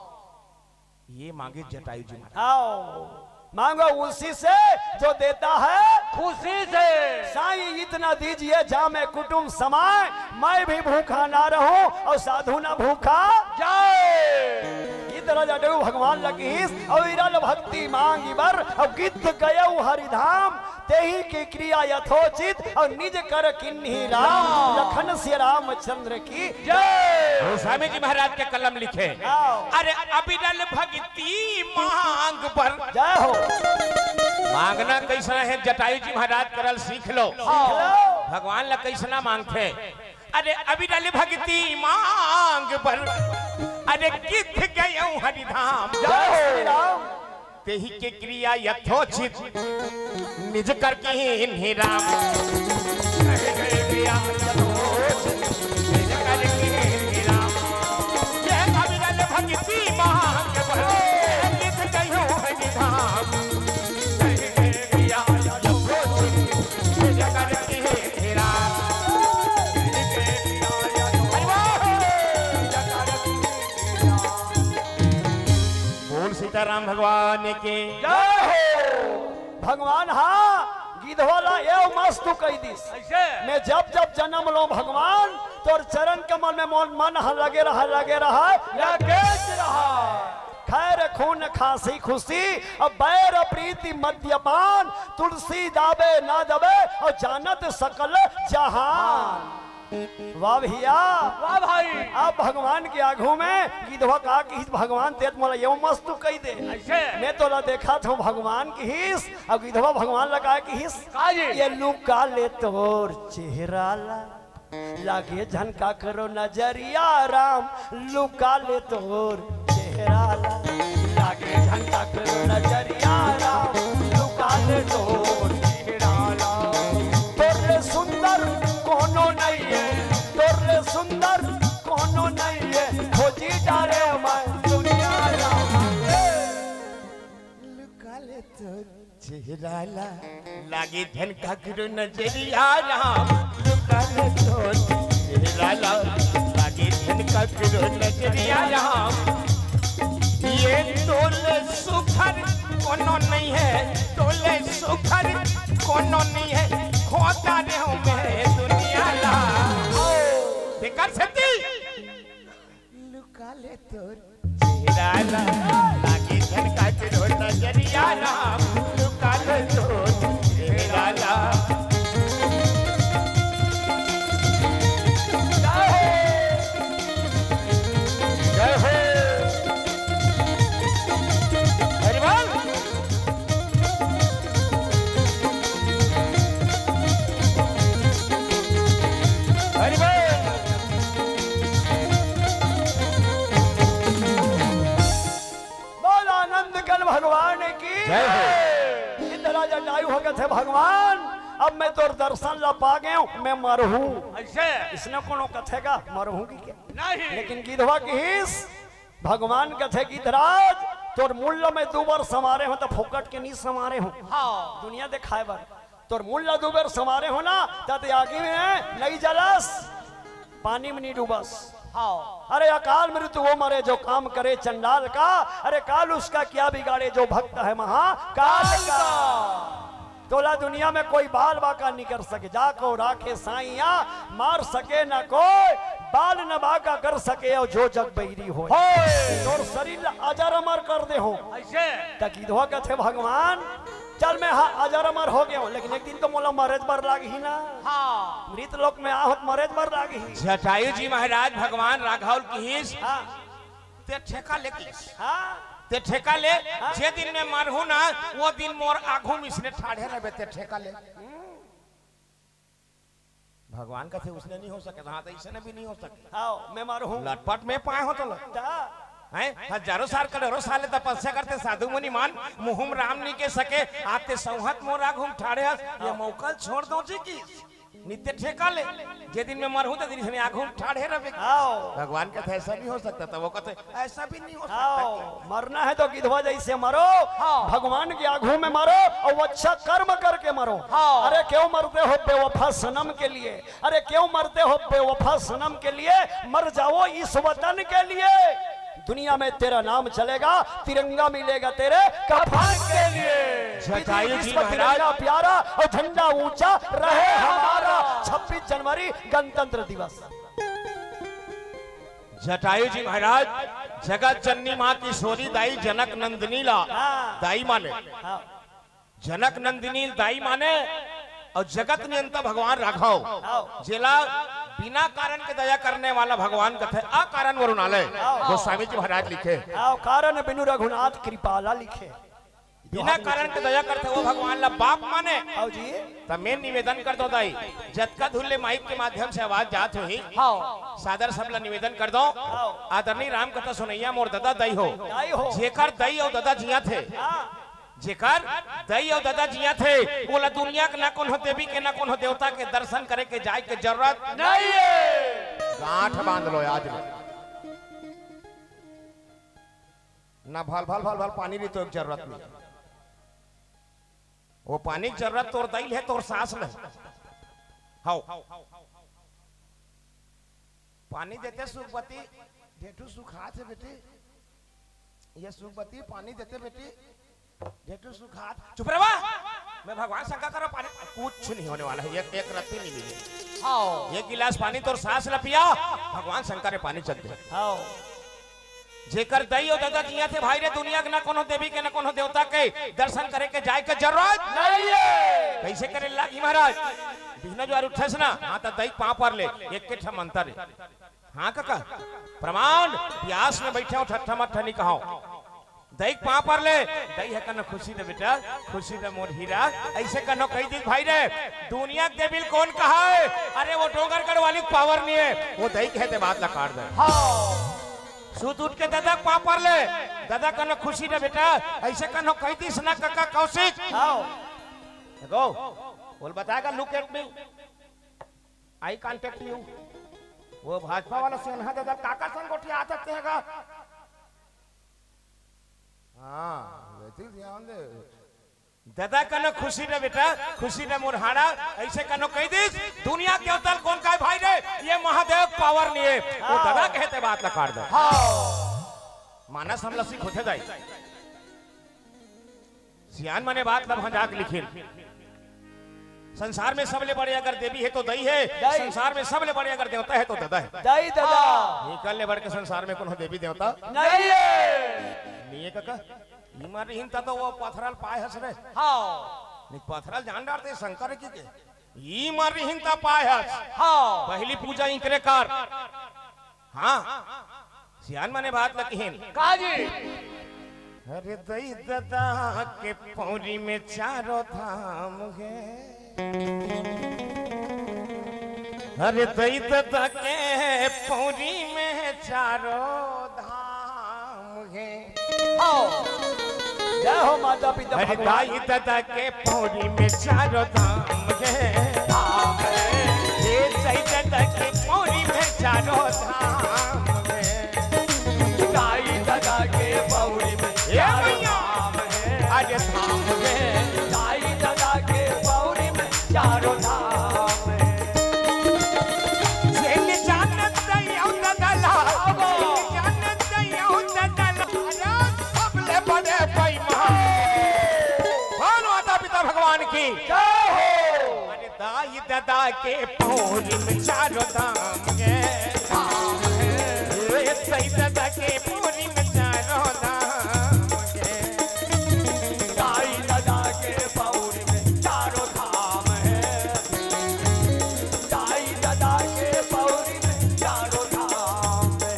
ये मांगे जटायु जी महाराज। आओ, मांगो उसी से जो देता है खुशी से। साईं इतना दीजिए जामे कुटुंब समाए, मैं भी भूखा ना रहूं अउ साधु ना भूखा जाए। इतना जटायु भगवान ला किहिस, अउ इरा ल भक्ति मांगी बर, अउ गिद्ध गयउ हरिधाम, तेहि के क्रिया यथोचित, अउ निज कर किन्ही राम, लखन सिया रामचंद्र की जय। गोस्वामी जी महाराज के कलम लिखे। आओ। अरे अविरल भक्ति मांग बर। जय हो। मांगना कइसना हे, जटायु जी महाराज करा ल सीख लो। सीख लो। भगवान ला कइसना मांगथे। अरे अविरल भक्ति मांग बर, अरे गिद्ध गयउ हरिधाम। जय श्री राम। तेहि के क्रिया यथोचित, निज कर किन्ही राम। तेहि के क्रिया यथोचित, निज कर किन्ही राम। ये अविरल भक्ति मांग बर, गिद्ध गयउ हरिधाम। तेहि के क्रिया यथोचित, निज कर किन्ही राम। अरे वाह! बोल सीताराम भगवान की। जय हो। भगवान हा गिधवा ला एव मस्त कहि दिस। अइसे? मैं जब जब जनम लंव भगवान, तोर चरण कमल में मोर मन हा लगे रहा, लगे रहा, लगे रहा। खैर खून खांसी खुशी, अब बैर प्रीति मद्यपान, तुलसी दाबे ना दबे, अउ जानत सकल जहान। वाह भैया। वाह भाई। अब भगवान के आघू में गिधवा का किहिस, भगवान तें त मोला एव मस्त कहि दे। अइसे? मैं तोला देखत हंव भगवान किहिस, अउ गिधवा भगवान ला का किहिस? का जी? ये लुका ले तोर चेहरा ला, लागे झन काकरो नजरिया राम, लुका ले तोर चेहरा ला। लागे झन काकरो नजरिया राम, लुका ले तोर चेहरा ला। तोर ले सुंदर कोनो नइ हे, तोर ले सुंदर कोनो नइ हे, खोजी डारेंव मैं दुनिया राम। लुका ले तोर चेहरा ला लागे झन काकरो नजरिया राम, लुका ले तोर चेहरा ला लागे झन काकरो नजरिया राम। ये तोले सुखर कोनो नहीं है, तोले सुखर कोनो नहीं है, खोता रे हो मेरे दुनिया ला। बेकार सेती लुका ले तोर चेहरा ला, लागे झन काकरो नजरिया राम, लुका ले तोर चेहरा ला। जय हो, जय हो। हरि बोल। हरि बोल। बोल आनंद कल भगवान की। जय हो। इंद्रा जटायु ह कथे, भगवान, अब मैं तोर दर्शन ला पा गए हूँ, मैं मरहूँ। ऐसे? इसने कोनो कथे का मरहूँ की क्या? नहीं। लेकिन गिधवा किहिस, भगवान कथे, गिधराज, तोर मुंड ला मैं दू बार संवारे हूँ, त फोकट के नहीं संवारे हूँ। हाँ। दुनिया देखाए बर। तोर मुंड ला दू बार संवारे हूँ ना, त ते आगी में नहीं जलस, पानी में नहीं डूबस। हाँ। अरे अकाल मृत्यु वो मरे जो काम करे चंडाल का, अरे काल उसका क्या बिगाड़े जो भक्त है महाकाल का। तोला दुनिया में कोई बाल बाका नहीं कर सके, जाको राखे साइया, मार सके ना कोई, बाल न बाका कर सके, और जो जग बैरी होय। होय। तोर शरीर ला अजर अमर कर दे हूँ। ऐसे? त गिधवा कथे, भगवान, चल मैं हा अजर अमर हो गया हूँ, लेकिन एक दिन तो मोला मरे बर लागही ना। हाँ। मृत लोक में आहत मरे बर लागही। जटायु जी महाराज भगवान राघव ल किहिस, हाँ। ते ठेका ले किहिस। हाँ। ते ठेका ले, हाँ। जे दिन मैं मरहूँ ना, वो दिन मोर आघू में इसने ठाढ़े रहबे, ते ठेका ले। हम्म। भगवान कथे, उसने नहीं हो सके, हाँ, तो इसने भी नहीं हो सके। हाँ, मैं मरहूँ। लटपट में पाए हो तो ल-, ता। हैं? हजारों साल, करोड़ों साल तपस्या करते साधु मुनि मान, मुँह म राम नहीं के सके, आते संहत मोर आघू म ठाढ़े हस, ये हाँ। मौका ल छोड़ दो जी की। नित्य ठेका ले, जे दिन मैं मरहूँ, ते दिन इसने आघू म ठाढ़े रहबे। हाँ। भगवान कथे, ऐसा नहीं हो सकता, तब वो कथे, ऐसा भी नहीं हो सकता आओ, क्या? मरना है तो गिधवा जैसे मरो, हाँ। भगवान के आघू में मरो और वो अच्छा कर्म करके मरो। हाँ। अरे क्यों मरते हो बेवफा सनम के लिए, अरे क्यों मरते हो बेवफा सनम के लिए, मर जाओ इस वतन के लिए। दुनिया में तेरा नाम चलेगा, तिरंगा मिलेगा तेरे कफन के लिए। जटायु जी विश्व महाराज। तिरंगा प्यारा और झंडा ऊंचा रहे हमारा। छब्बीस जनवरी गणतंत्र दिवस। जटायु जी महाराज जगत जननी माँ किशोरी दाई जनक नंदिनी ला हाँ। दाई माने, हाँ। जनक नंदिनी दाई माने और जगत नियंता भगवान राघव, हाँ। जेला बिना कारण के दया करने वाला भगवान कथे, अकारण वरुणालय हाँ। गोस्वामी जी महाराज लिखे। हाँ, कारण बिनु रघुनाथ कृपाला लिखे। बिना कारण के दया करथे, वो भगवान ला बाप माने। आओ जी। त मैं निवेदन करथों दाई, जतका दूर ले माइक के माध्यम से आवाज जात होही, हाँ। सादर सबला निवेदन करथों। हाँ। आदरणीय राम कथा सुनैया मोर ददा दाई हो। दाई हो। जेकर दाई अउ ददा जियाथे, हाँ। जेकर दाई अउ ददा जियाथे, ओला दुनिया के ना कोनो देवी के ना कोनो देवता के दर्शन करे के जाए के जरूरत नहीं है। गांठ बांध लो आज ले। ना भल भल भल भल पानी री तो एक जरूरत नहीं। वो पानी के जरूरत तोर दाई ल हे, तोर सास ल हे। हव। पानी देते सुखबती, ढेठू सुखात हे बेटी। ये सुखबती पानी देते बेटी, ढेठू सुखात। चुप रह बा। मैं भगवान शंकर करा पानी, कुछ नहीं होने वाला है, एक, एक रत्ती नहीं मिली। हव। एक गिलास पानी तोर सास ल पिया, भगवान शंकर ने पानी चल दे। हव। जेकर दाई अउ ददा जियाथे भाई रे, दुनिया के ना कोनो देवी के ना कोनो देवता के दर्शन करे के जाए के जरूरत नहीं है। कैसे करे लागी महाराज? बिहना जुआर उठेस ना, हाँ, त दाई के पाँव पर ले, एक के ठा मंतर हे। हाँ कका, प्रमाण, प्यास में बैठे हो, ठट्ठा मट्ठा नहीं कहो। दाई के पाँव पर ले, दाई हे कन खुशी दे बेटा, खुशी दे मोर हीरा, ऐसे कनो कही दिस भाई रे, दुनिया के देवी ल कोन कहाय? अरे वो डोंगरगढ़ वाली के पावर नहीं है, वो दाई के हे ते बात ला काट दे। हाँ। सुत उठ के ददा के पाँव पर ले, ददा कनो खुशी दे बेटा, ऐसे कनो कही दिस ना कका कौशिक। आओ। देखो, बोल बताएगा, look at me, I contact you। वो भाजपा वाला सिन्हा ददा काकर संग गोठियात हे गा। हाँ, बेटी ध्यान दे। ददा कनो खुशी रे बेटा, खुशी रे मोर हाड़ा, अइसे कनो कहि दिस, दुनिया के अवतल कोन काय भाई रे, ये महादेव पावर नइ हे। वो हाँ। ददा कहे ते बात ला काट दे। हाँ। मानस हमला सीख होथे दाई। सियान मने बात ला भंजा के लिखिन। संसार में सबले बड़े अगर देवी हे तो दई हे, दई। संसार में सबले बड़े अगर देवता हे तो ददा हे। दई ददा। हाँ। निकल ले बढ़ के संसार में कोनो देवी देवता नइ हे। नइ हे कका। ई मार रिहिन त तो वो पथरल पाय हस रे। हाँ। निक पथरल जान डारते शंकर की के। ई मार रिहिन त पाय हस। हाँ। पहली पूजा इंकरे कर। हाँ। सियान मने बात ल किहिन। का जी? अरे दई ददा के पौरी में चारों धाम हे। अरे दई ददा के पौरी में चारों धाम हे। आओ। जय हो माता पिता अरे भगवान। दाई ददा के पौरी में चारों धाम हे। धाम हे। ये दई ददा के पौरी में चारों धाम हे। दाई ददा के पौरी में ए चारों भैया। धाम हे। अरे धाम हे। दाई ददा के पौरी में चारों धाम हे। जेन जानत दइयौ ददला, जेन जानत दइयौ ददला, अरे सबले बड़े बेईमान। बोल माता पिता भगवान की। जय हो। अरे दाई ददा के पौरी में चारों धाम हे। धाम हे। ए दाई ददा के पौरी में चारों धाम हे। दाई ददा के पौरी में चारों धाम हे। दाई ददा के पौरी में चारों धाम हे।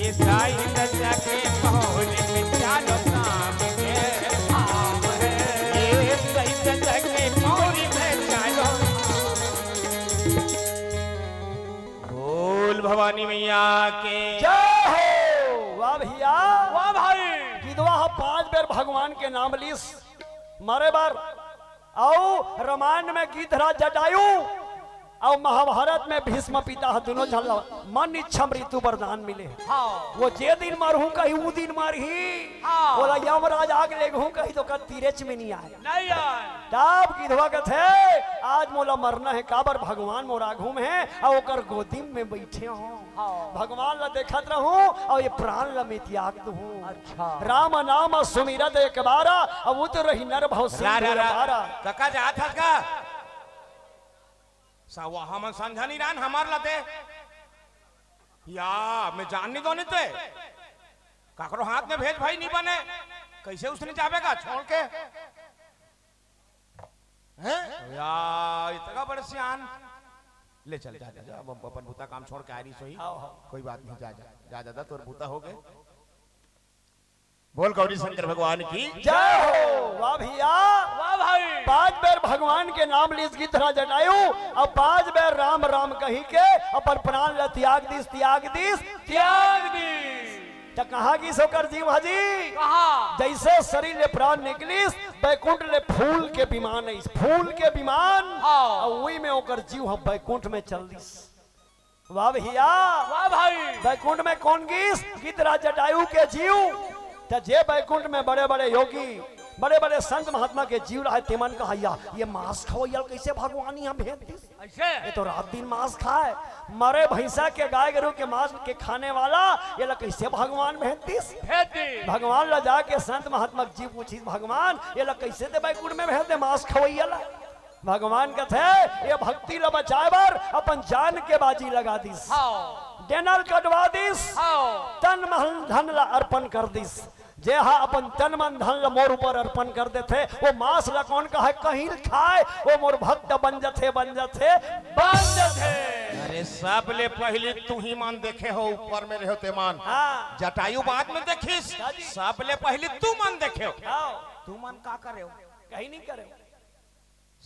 ये दाई ददा के पौरी में चारों धाम हे। धाम हे। ये दाई ददा के पौरी में चारों। बोल भवानी मैया के। जय हो। वाह भैया। वाह भाई। गिधवा ह पांच बेर भगवान के नाम लिस मरे बर। अउ रामायण में गिद्धराज जटायु अउ महाभारत में भीष्म पिता ह दुनों झन ल मन इच्छा मृत्यु वरदान मिले। हाँ। वो जे दिन मरहूं कही, उ दिन मरही। हाँ। बोला यमराज आग लेगहूं कही तो कल तीरेच में नइ आय। नइ आय। तब गिधवा कथे, आज मोला मरना हे, काबर भगवान मोर आघू में हे, अउ ओकर गोदी में बइठे हों। हाँ। भगवान ला देखत रहूं, अउ ये प्राण ला मैं त्याग दूं। अच्छा। राम नाम सुमिरत एक बारा, अब उतरहि नर भव सिंधु रा, रा, रा। पारा। कका जात हस का? सवा हमन संझा नइ रान, हमार ला दे। या, मैं जान नइ दों नइ ते। काकरो हाथ में भेज भाई नइ बने। कइसे उसने जाबे का छोड़ के? हैं? या, इतना बड़े सियान। ले चल, जा, जा, जा, अब अपन बूता काम छोड़ के आ रही सोई। आओ, आओ। कोई बात नहीं, जा, जा, जा, जा, जा, तोर बूता हो गए। बोल गौरी शंकर भगवान की। जय हो। वाह भैया। वाह भाई। पांच बेर भगवान के नाम लिस गिद्धराज जटायु, अउ पांच बेर राम राम कहि के अपन प्राण ला त्याग दिस, त्याग दिस, त्याग दिस। त कहाँ गिस ओकर जीव ह जी? कहाँ? जइसे शरीर ले प्राण निकलिस, बैकुंठ ले फूल के विमान आइस, फूल के विमान। हाँ। अउ उही में ओकर जीव ह बैकुंठ में चल दिस। वाह भैया। वाह भाई। बैकुंठ में कोन गिस? गिद्धराज जटायु के जीव। त जे बैकुंठ में बड़े-बड़े योगी, बड़े-बड़े संत महात्मा के जीव रहय, तेमन कहय, ये मांस खवइया ल कइसे भगवान इहाँ भेज दिस? अइसे? ये तो रात दिन मांस खाय, मरे भैंसा के, गाय गरु के मांस के खाने वाला, ये ला कइसे भगवान भेज दिस? भेज दिस। भगवान ला जाके संत महात्मा के जीव पूछिस, भगवान, ये ला कइसे ते बैकुंठ में भेज दे मांस खवइया ला? भगवान कथे, ये भक्ति ला बचाए बर अपन जान के बाजी लगा दिस। हाँ। डेना ल कटवा दिस। हाँ। तन मन धन ला अर्पण कर दिस। जे हा अपन तन मन धन ल मोर ऊपर अर्पण कर देथे, वो मांस ल कोन कहय कहीं खाय, वो मोर भक्त बन जथे, बन जथे, बन जथे। अरे, सबले पहिली तुही मन देखे हो, ऊपर में रहे हो ते मन। हाँ। जटायु बाद में देखिस, हाँ जी। सबले पहिली तुमन देखे हो। हाँ। तुमन का करे हो? कहीं नहीं करे हो।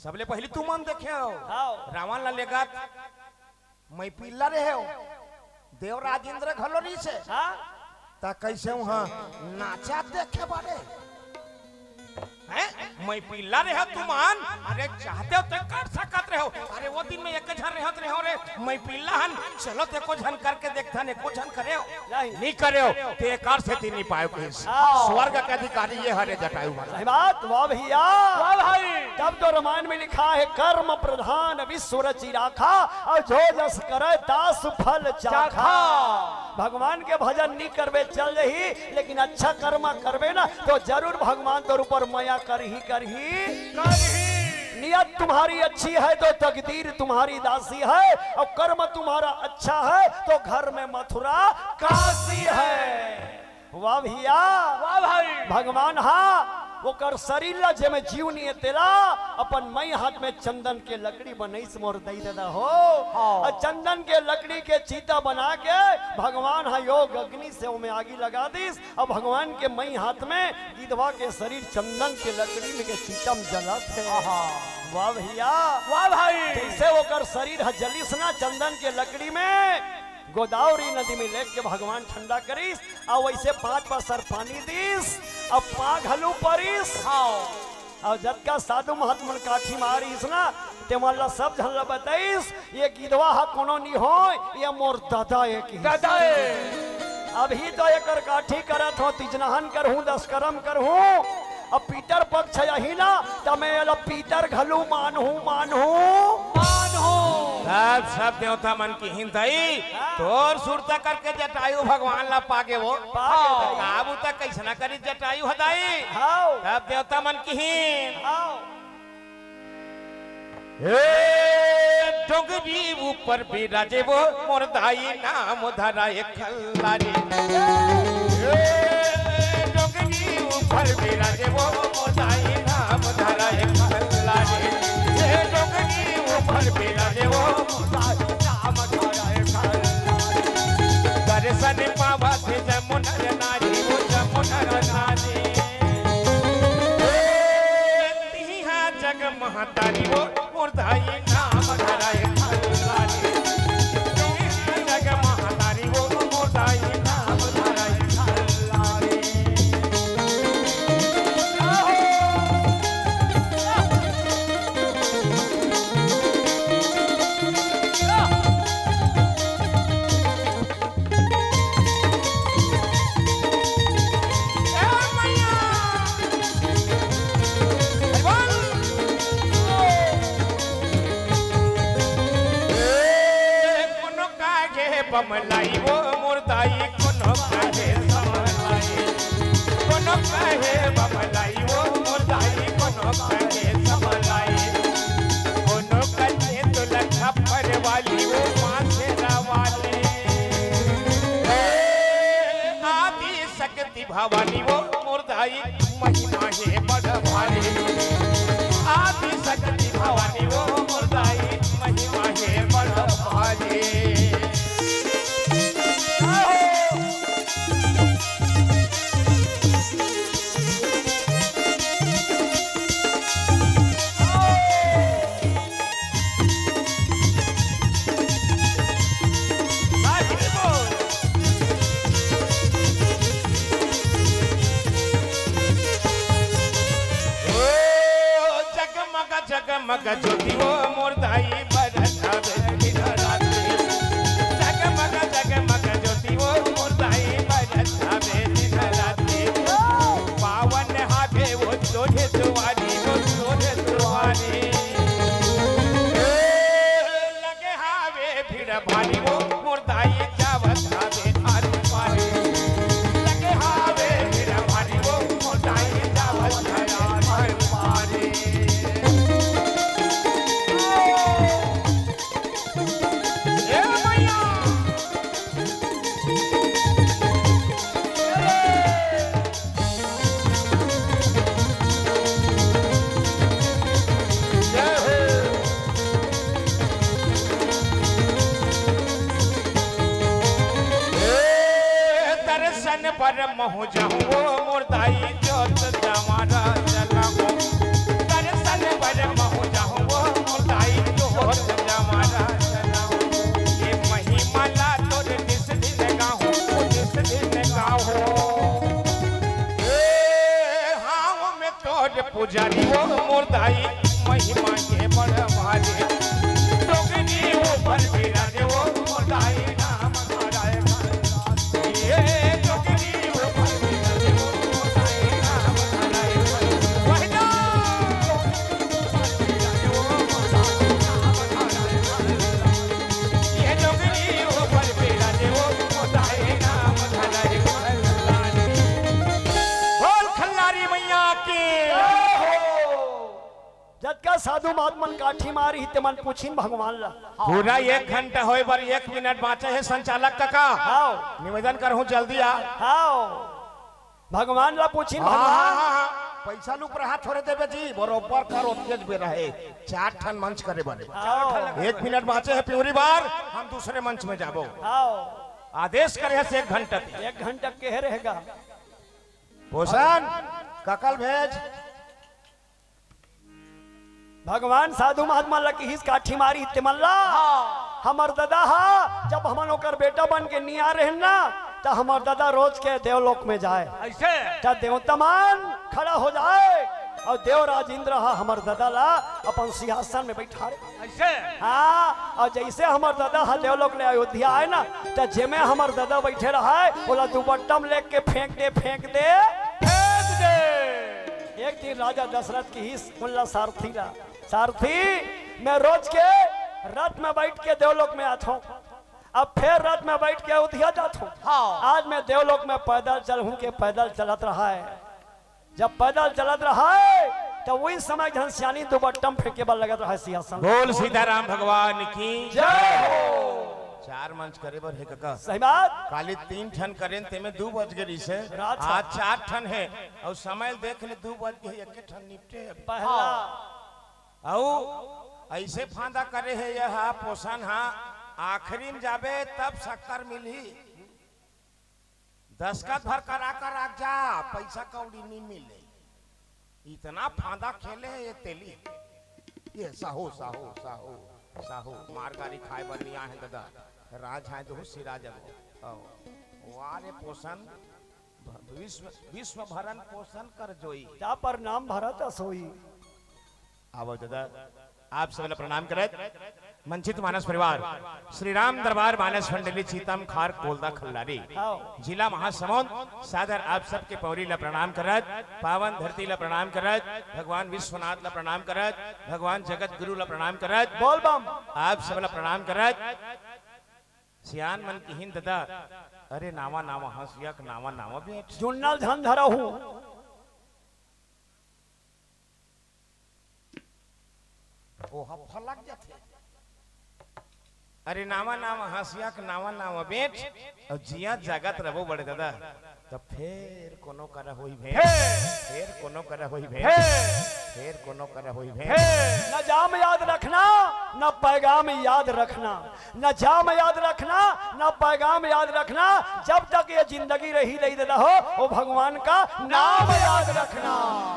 सबले पहिली तुमन देखे हो। हाँ। रावण ला लेगत मई पिल्ला रहे हो, देवराज इंद्र घलो रहिस हे। हाँ। त कइसे उहाँ नाचत देखे बारे? हैं? मई पिल्ला रहे हो तुमन? अरे, चाहते हो तो कर सकत रहे हो। अरे, वो दिन में एक झन रहत रहे हो रे, मई पिल्ला हन, चलो ते को झन करके देखथन, एको झन करे हो? नहीं। नहीं करे हो, ते एकर सेती नहीं पायो कहिस। हाँ। स्वर्ग के अधिकारी ये हरे जटायु महाराज। सही बात, वाह भैया। वाह भाई। तब तो रामायण में लिखा है, "कर्म प्रधान विश्व रचि राखा, और जो जस करे तासु फल चाखा।" चाखा। भगवान के भजन नहीं करबे चल रही, लेकिन अच्छा कर्म करबे ना तो जरूर भगवान तोर ऊपर मया करही, करही। करही। नियत तुम्हारी अच्छी है तो तकदीर तुम्हारी दासी है, और कर्म तुम्हारा अच्छा है तो घर में मथुरा काशी है। वाह भैया। वाह भाई। भगवान हा ओकर शरीर ला, जेमे जीव नहीं है, तेला अपन मई हाथ में चंदन के लकड़ी बनइस मोर दई ददा हो। हाँ। और चंदन के लकड़ी के चीता बना के भगवान हा योग अग्नि से ओमे आगी लगा दिस। और भगवान के मई हाथ में गिधवा के शरीर चंदन के लकड़ी में के चीता में जलत है। आहा। वाह भैया। वाह भाई। जैसे ओकर शरीर ह जलिस ना चंदन के लकड़ी में, गोदावरी नदी में लेके भगवान ठंडा करिस, अउ वइसे पाँच पासर पानी दिस, अउ पाग घलू परिस। हाँ। अउ जतका साधु महात्मा मन काठी मारिस ना, ते मन ला सब झन ला बताइस, "ये गिधवा ह कोनो नी होय, ये मोर ददा ए," किहिस। ददा ए। अभी तो एकर काठी करत हो, तिजनहन करहूँ, दसकरम करहूँ, अब पीतर पक्ष अही ना, त मैं एला पीतर घलू मानहूँ, मानहूँ। मानहूँ। तब सब देवता मन किहिन, "दाई, हाँ। तोर सुरता करके जटायु भगवान ला पागे वो।" पागे हाँ। दाई। काबू तक कइसना करी जटायु ह दाई? हाँ। तब देवता मन किहिन। हाँ। ए डोंगरी ऊपर बिराजे वो मोर दाई नाम धराए खल्लारी। ए डोंगरी ऊपर बिराजे वो मोर दाई नाम धराए खल्लारी। ए डोंगरी ऊपर बिराजे वो मोर दाई नाम धराए खल्लारी। दर्शन पावत जमुनर नारी वो जमुनर नारी। ए तिहा जग महतारी वो मोर दाई नाम धराए खल्लारी। तिहा जग महतारी वो मोर दाई नाम धराए खल्लारी। कोनो काहे बमलाई वो मोर दाई, कोनो काहे समलाई, कोनो काहे बमलाई वो मोर दाई, कोनो काहे समलाई, कोनो कहे तो लखा पर वाली वो मासेरा वाली। ए, आदि शक्ति भवानी वो मोर दाई, महिमा हे बड़ भारी। आदि शक्ति भवानी वो मोर दाई, महिमा हे बड़ भारी। ओ जगमग जगमग ज्योति वो मोर दाई बरत हवे दिन राति। जगमग जगमग ज्योति वो मोर दाई बरत हवे दिन राति। पावन हावे वो तोरे दुआरी, वो तोरे दुआरी। ए, लगे हावे भीड़ भारी वो मोर दाई जावत हावे आर पारी। लगे हावे भीड़ भारी वो मोर दाई जावत हावे आर पारी। बर महूँ जाहूँ वो मोर दाई जोत जमारा चलाहूँ। दर्शन बर महूँ जाहूँ वो मोर दाई जोत जमारा चलाहूँ। ये महिमा ला तोर निस दिन गाहूँ, निस दिन गाहूँ। ए, हाँ, मैं तोर पुजारी वो मोर दाई, महिमा के बड़ भारी। डोकरी ऊपर बिराजे वो मोर दाई, नाम धराए। ये डोकरी ऊपर बिराजे वो मोर दाई, नाम धराए। वह ना। ये डोकरी ऊपर बिराजे वो मोर दाई, नाम धराए। बोल खल्लारी मैया की। जतका साधु महात्मन काठी मारी ही, तेमन पूछिन भगवान ला। पूरा एक घंटा होय बर एक मिनट बाँचे हे, संचालक कका। हाव। निवेदन करहूँ, जल्दी आ। हाव। भगवान ला पूछिन हाँ, भगवान। हाँ, हाँ। पैसा लुक रहा थोरे देबे जी, बरोबर कर ओतकेच बेरा हे। चार ठन मंच करे बने। हाव। एक मिनट बाँचे हे, प्यूरी बार हम दूसरे मंच में जाबो। हाव। आदेश करे हे से एक घंटा। एक घंटा के रहेगा। भूषण, कका ल भेज। भगवान साधु महात्मा ल किहिस काठी मारी तेमन ला। हाँ। हमर ददा हा, जब हमन ओकर बेटा बन के निया रहेन ना, त हमर ददा रोज के देवलोक में जाए। अइसे? त देवता मन खड़ा हो जाए अउ देवराज इंद्र हा हमर ददा ला अपन सिंहासन में बइठारे। अइसे? हाँ, अउ जइसे हमर ददा हा देवलोक ले अयोध्या आए ना, त जेमे हमर ददा बइठे रहय, ओला दुपट्टा में लेके फेंक दे, फेंक दे। फेंक दे। एक दिन राजा दशरथ किहिस उनला, सारथी ला, "सारथी, मैं रोज के रथ में बइठ के देवलोक में आथों, अब फेर रथ में बइठ के अयोध्या जाथों। हाँ। आज मैं देवलोक में पैदल चलहूँ के पैदल चलत रहय।" जब पैदल चलत रहय, त उही समय एक झन सियानी दुपट्टा में फेंके बर लगत रहय सिंहासन। बोल सीताराम भगवान की जय हो। चार मंच करे बर हे कका। सही बात। काली तीन ठन करेन, तेमे दू बज गे रिहिसे। रात आज चार ठन हे, अउ समय देख ले, दू बज गे, एके ठन निपटे हे अभी। पहला। अउ अइसे फांदा करे हे यह पोसन हा, आखिरी में जाबे तब शक्कर मिलही। दस्खत भर करा कर राख जा, पइसा कौड़ी नी मिले। इतना फांदा खेले हे ये तेली। ये साहू, साहू, साहू, साहू, मार गारी खाए बर नी आए हे ददा। राज आए तो सिरा जब। आओ। वाह रे पोसन, भ-, विश्व, विश्व भरन पोसन कर जोई। जा पर नाम भरत असोई। आवो ददा, आप सब ला प्रणाम करत, वंचित मानस परिवार, श्री राम दरबार मानस मंडली, चीतम खार कोलदा खल्लारी, हाव। जिला महासमुंद, सादर आप सबके पौरी ला प्रणाम करत, पावन धरती ला प्रणाम करत, भगवान विश्वनाथ ला प्रणाम करत, भगवान जगत गुरु ला प्रणाम करत, बोल बम। आप सब ला प्रणाम करत। सियान मन किहिन ददा, अरे नावा नावा हंसिया के नावा नावा बेंट। जुन्नल झन धरहू। ओहा फलक जाथे। अरे नावा नावा हंसिया के नावा नावा बेंट, अउ जिया जागत रबो बड़े ददा, त फेर कोनो करा होई भेंट, फेर। फेर कोनो करा होई भेंट, फेर। फेर कोनो करा होई भेंट। फेर। न जाम याद रखना, न पैगाम याद रखना, न जाम याद रखना, न पैगाम याद रखना, जब तक ये जिंदगी रही रही ददा हो, वो भगवान का नाम याद रखना।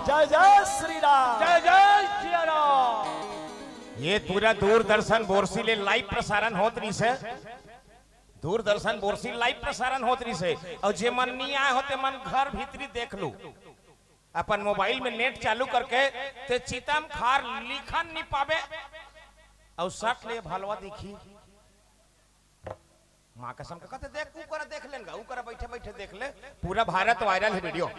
जय जय श्री राम। जय जय सिया राम। ये पूरा दूरदर्शन बोरसी ले live प्रसारण होत रिहिसे, दूरदर्शन बोरसी live प्रसारण होत रिहिसे, अउ जे मन नी आए हो ते मन घर भीतरी देख लू, अपन मोबाइल में नेट चालू करके ते चीतम खार लिखन नी पाबे, अउ सट ले भलवा दिखी। माँ कसम का कहते, देख, ऊ करा देख लेन गा, ऊ करा बैठे बैठे देख ले। पूरा भारत वायरल हे वीडियो,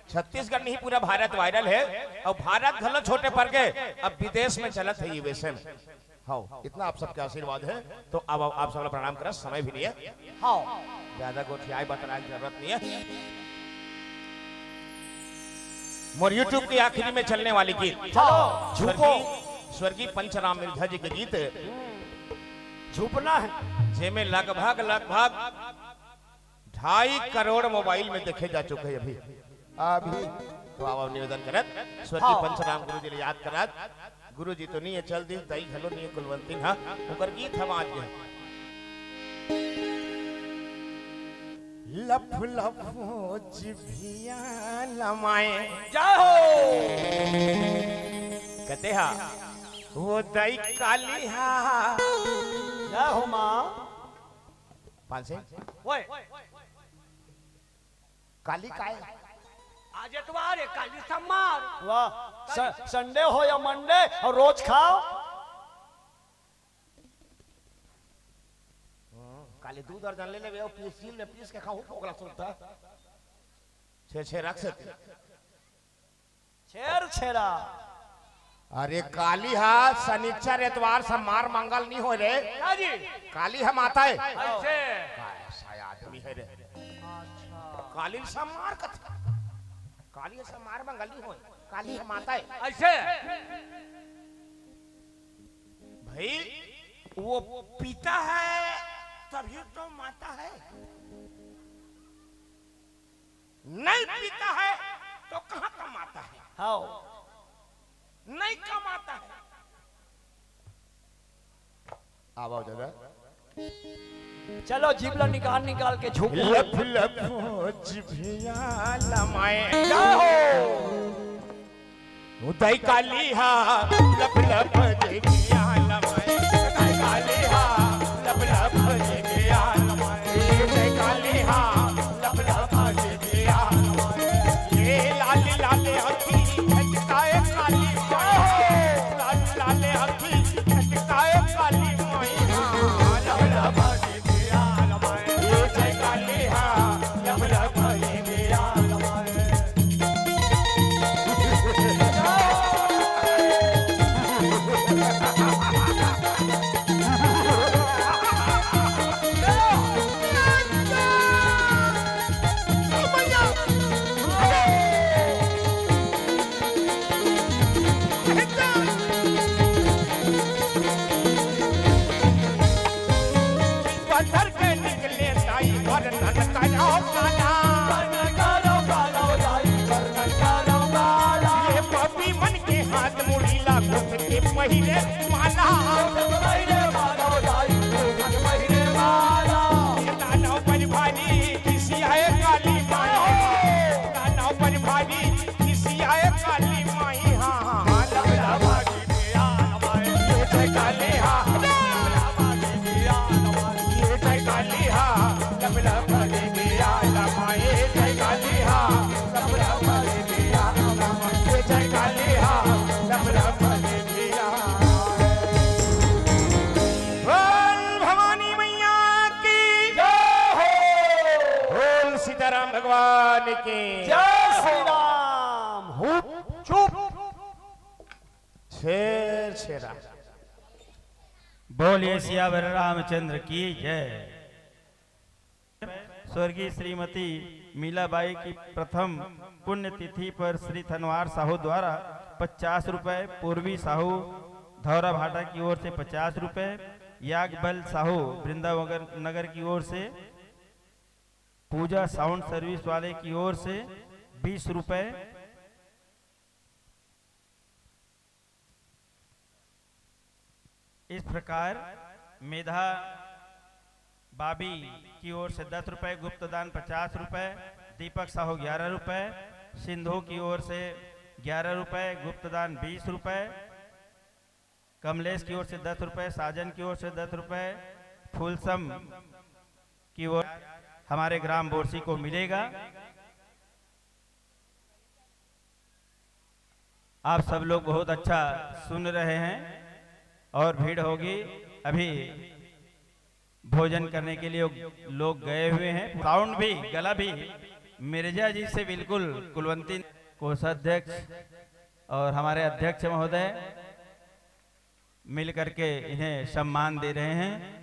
छत्तीसगढ़ नहीं, पूरा भारत वायरल हे। अउ भारत घलो छोटे पड़ गे, अब विदेश में चलत हे, यूएसए में। हाँ, इतना आप सबके आशीर्वाद हे, तो अब आप सब ला प्रणाम करा, समय भी नहीं हे। हाँ, ज्यादा गोठियाई बतराए के जरूरत नहीं हे। मोर YouTube के आखिरी में चलने वाली गीत, चलो, झुको। स्वर्गीय, स्वर्गीय पंचराम मिर्धा जी के गीत। झुकना हे। जेमे लगभग, लगभग ढाई करोड़ मोबाइल में देखे जा चुके हे अभी। अभी तो आवा निवेदन करत, स्वर्गीय हाँ। पंचराम गुरु जी ले याद करत, गुरु जी तो नहीं हे, चल दिस, दाई घलो नहीं हे, कुलवंती हा, ओकर गीत हम आज गे। लफ लफ जिभिया लमाए। जय हो। कते हा? वो दई काली हा। जय हो माँ। पान से? ओए। काली काय? आज एतवार हे, काली सम्मार। वाह। स-, संडे हो या मंडे अउ रोज खाव। हम्म, काली दू दर्जन ले लेबे, अउ पीस, सील में पीस के खाहू, पोगला सुनता। छे छे रख सकते। छेर छेरा। अरे काली हा, शनिचर एतवार सम्मार मंगल नी होय रे। का जी? काली हा माता हे। अइसे। काय सा आदमी हे रे। अच्छा। काली सम्मार कथे। काली सम्मार मंगल नी होय। काली हा माता हे। अइसे। भाई, वो पिता है, तभी तो माता है। नहीं पीता है, तो कहाँ कमाता है? हाव। नहीं कमाता है। आवा दादा। चलो, जीभ ला निकाल, निकाल के झुक। लफ लफ जिभिया लमाए। जय हो। उदय काली हा, लफ लफ जिभिया लमाए। उदय काली हा, लफ लफ जिभिया लमाए। उदय काली हा, लफ लफ जिभिया लमाए। ये लाल लाल अखी झटकाए काली माई। लाल लाल अखी झटकाए काली माई। हाँ, लफ लफ जिभिया लमाए। उदय काली हा, लफ लफ जिभिया लमाए। पत्थर के निकले दाई, वर्णन करो काला। वर्णन करो काला, दाई, वर्णन करो काला। ये पपी मन के हाथ मुड़ी ला, घुट के पहिरे माला। घुट के पहिरे माला, दाई, घुट के पहिरे माला। ये दानव बन भारी, खिसियाए काली माई। दानव बन भारी, खिसियाए काली माई। हाँ, हाँ, हाँ, लबला भारी। ये जय काली हा, ये जय काली हा, लबला भारी। ये जय काली हा, लबला भारी। ये जय काली हा, लबला भारी। बोल भवानी मैया की जय हो। बोल सीताराम भगवान की जय। श्री राम। हुप चुप। छेर छेरा। बोलिए सियावर रामचंद्र की जय। स्वर्गीय श्रीमती मीलाबाई की प्रथम पुण्यतिथि पर श्री थनवार साहू द्वारा पचास रुपए, पूर्वी साहू धौरा भाटा की ओर से पचास रुपए, यागबल साहू वृंदावन नगर की ओर से, पूजा साउंड सर्विस वाले की ओर से बीस रुपए, इस प्रकार मेधा बाबी की ओर से दस रुपए, गुप्तदान पचास रुपए, दीपक साहू ग्यारह रुपए, सिंधु की ओर से ग्यारह रुपए, गुप्तदान बीस रुपए, कमलेश की ओर से दस रुपए, साजन की ओर से दस रुपए, फूलसम की ओर हमारे ग्राम बोरसी को मिलेगा। आप सब लोग बहुत अच्छा सुन रहे हैं और भीड़ होगी। अभी भोजन करने के लिए लोग गए हुए हैं। साउंड भी, गला भी मिर्जा जी से बिल्कुल कुलवंती। कोषाध्यक्ष और हमारे अध्यक्ष महोदय मिल करके इन्हें सम्मान दे रहे हैं।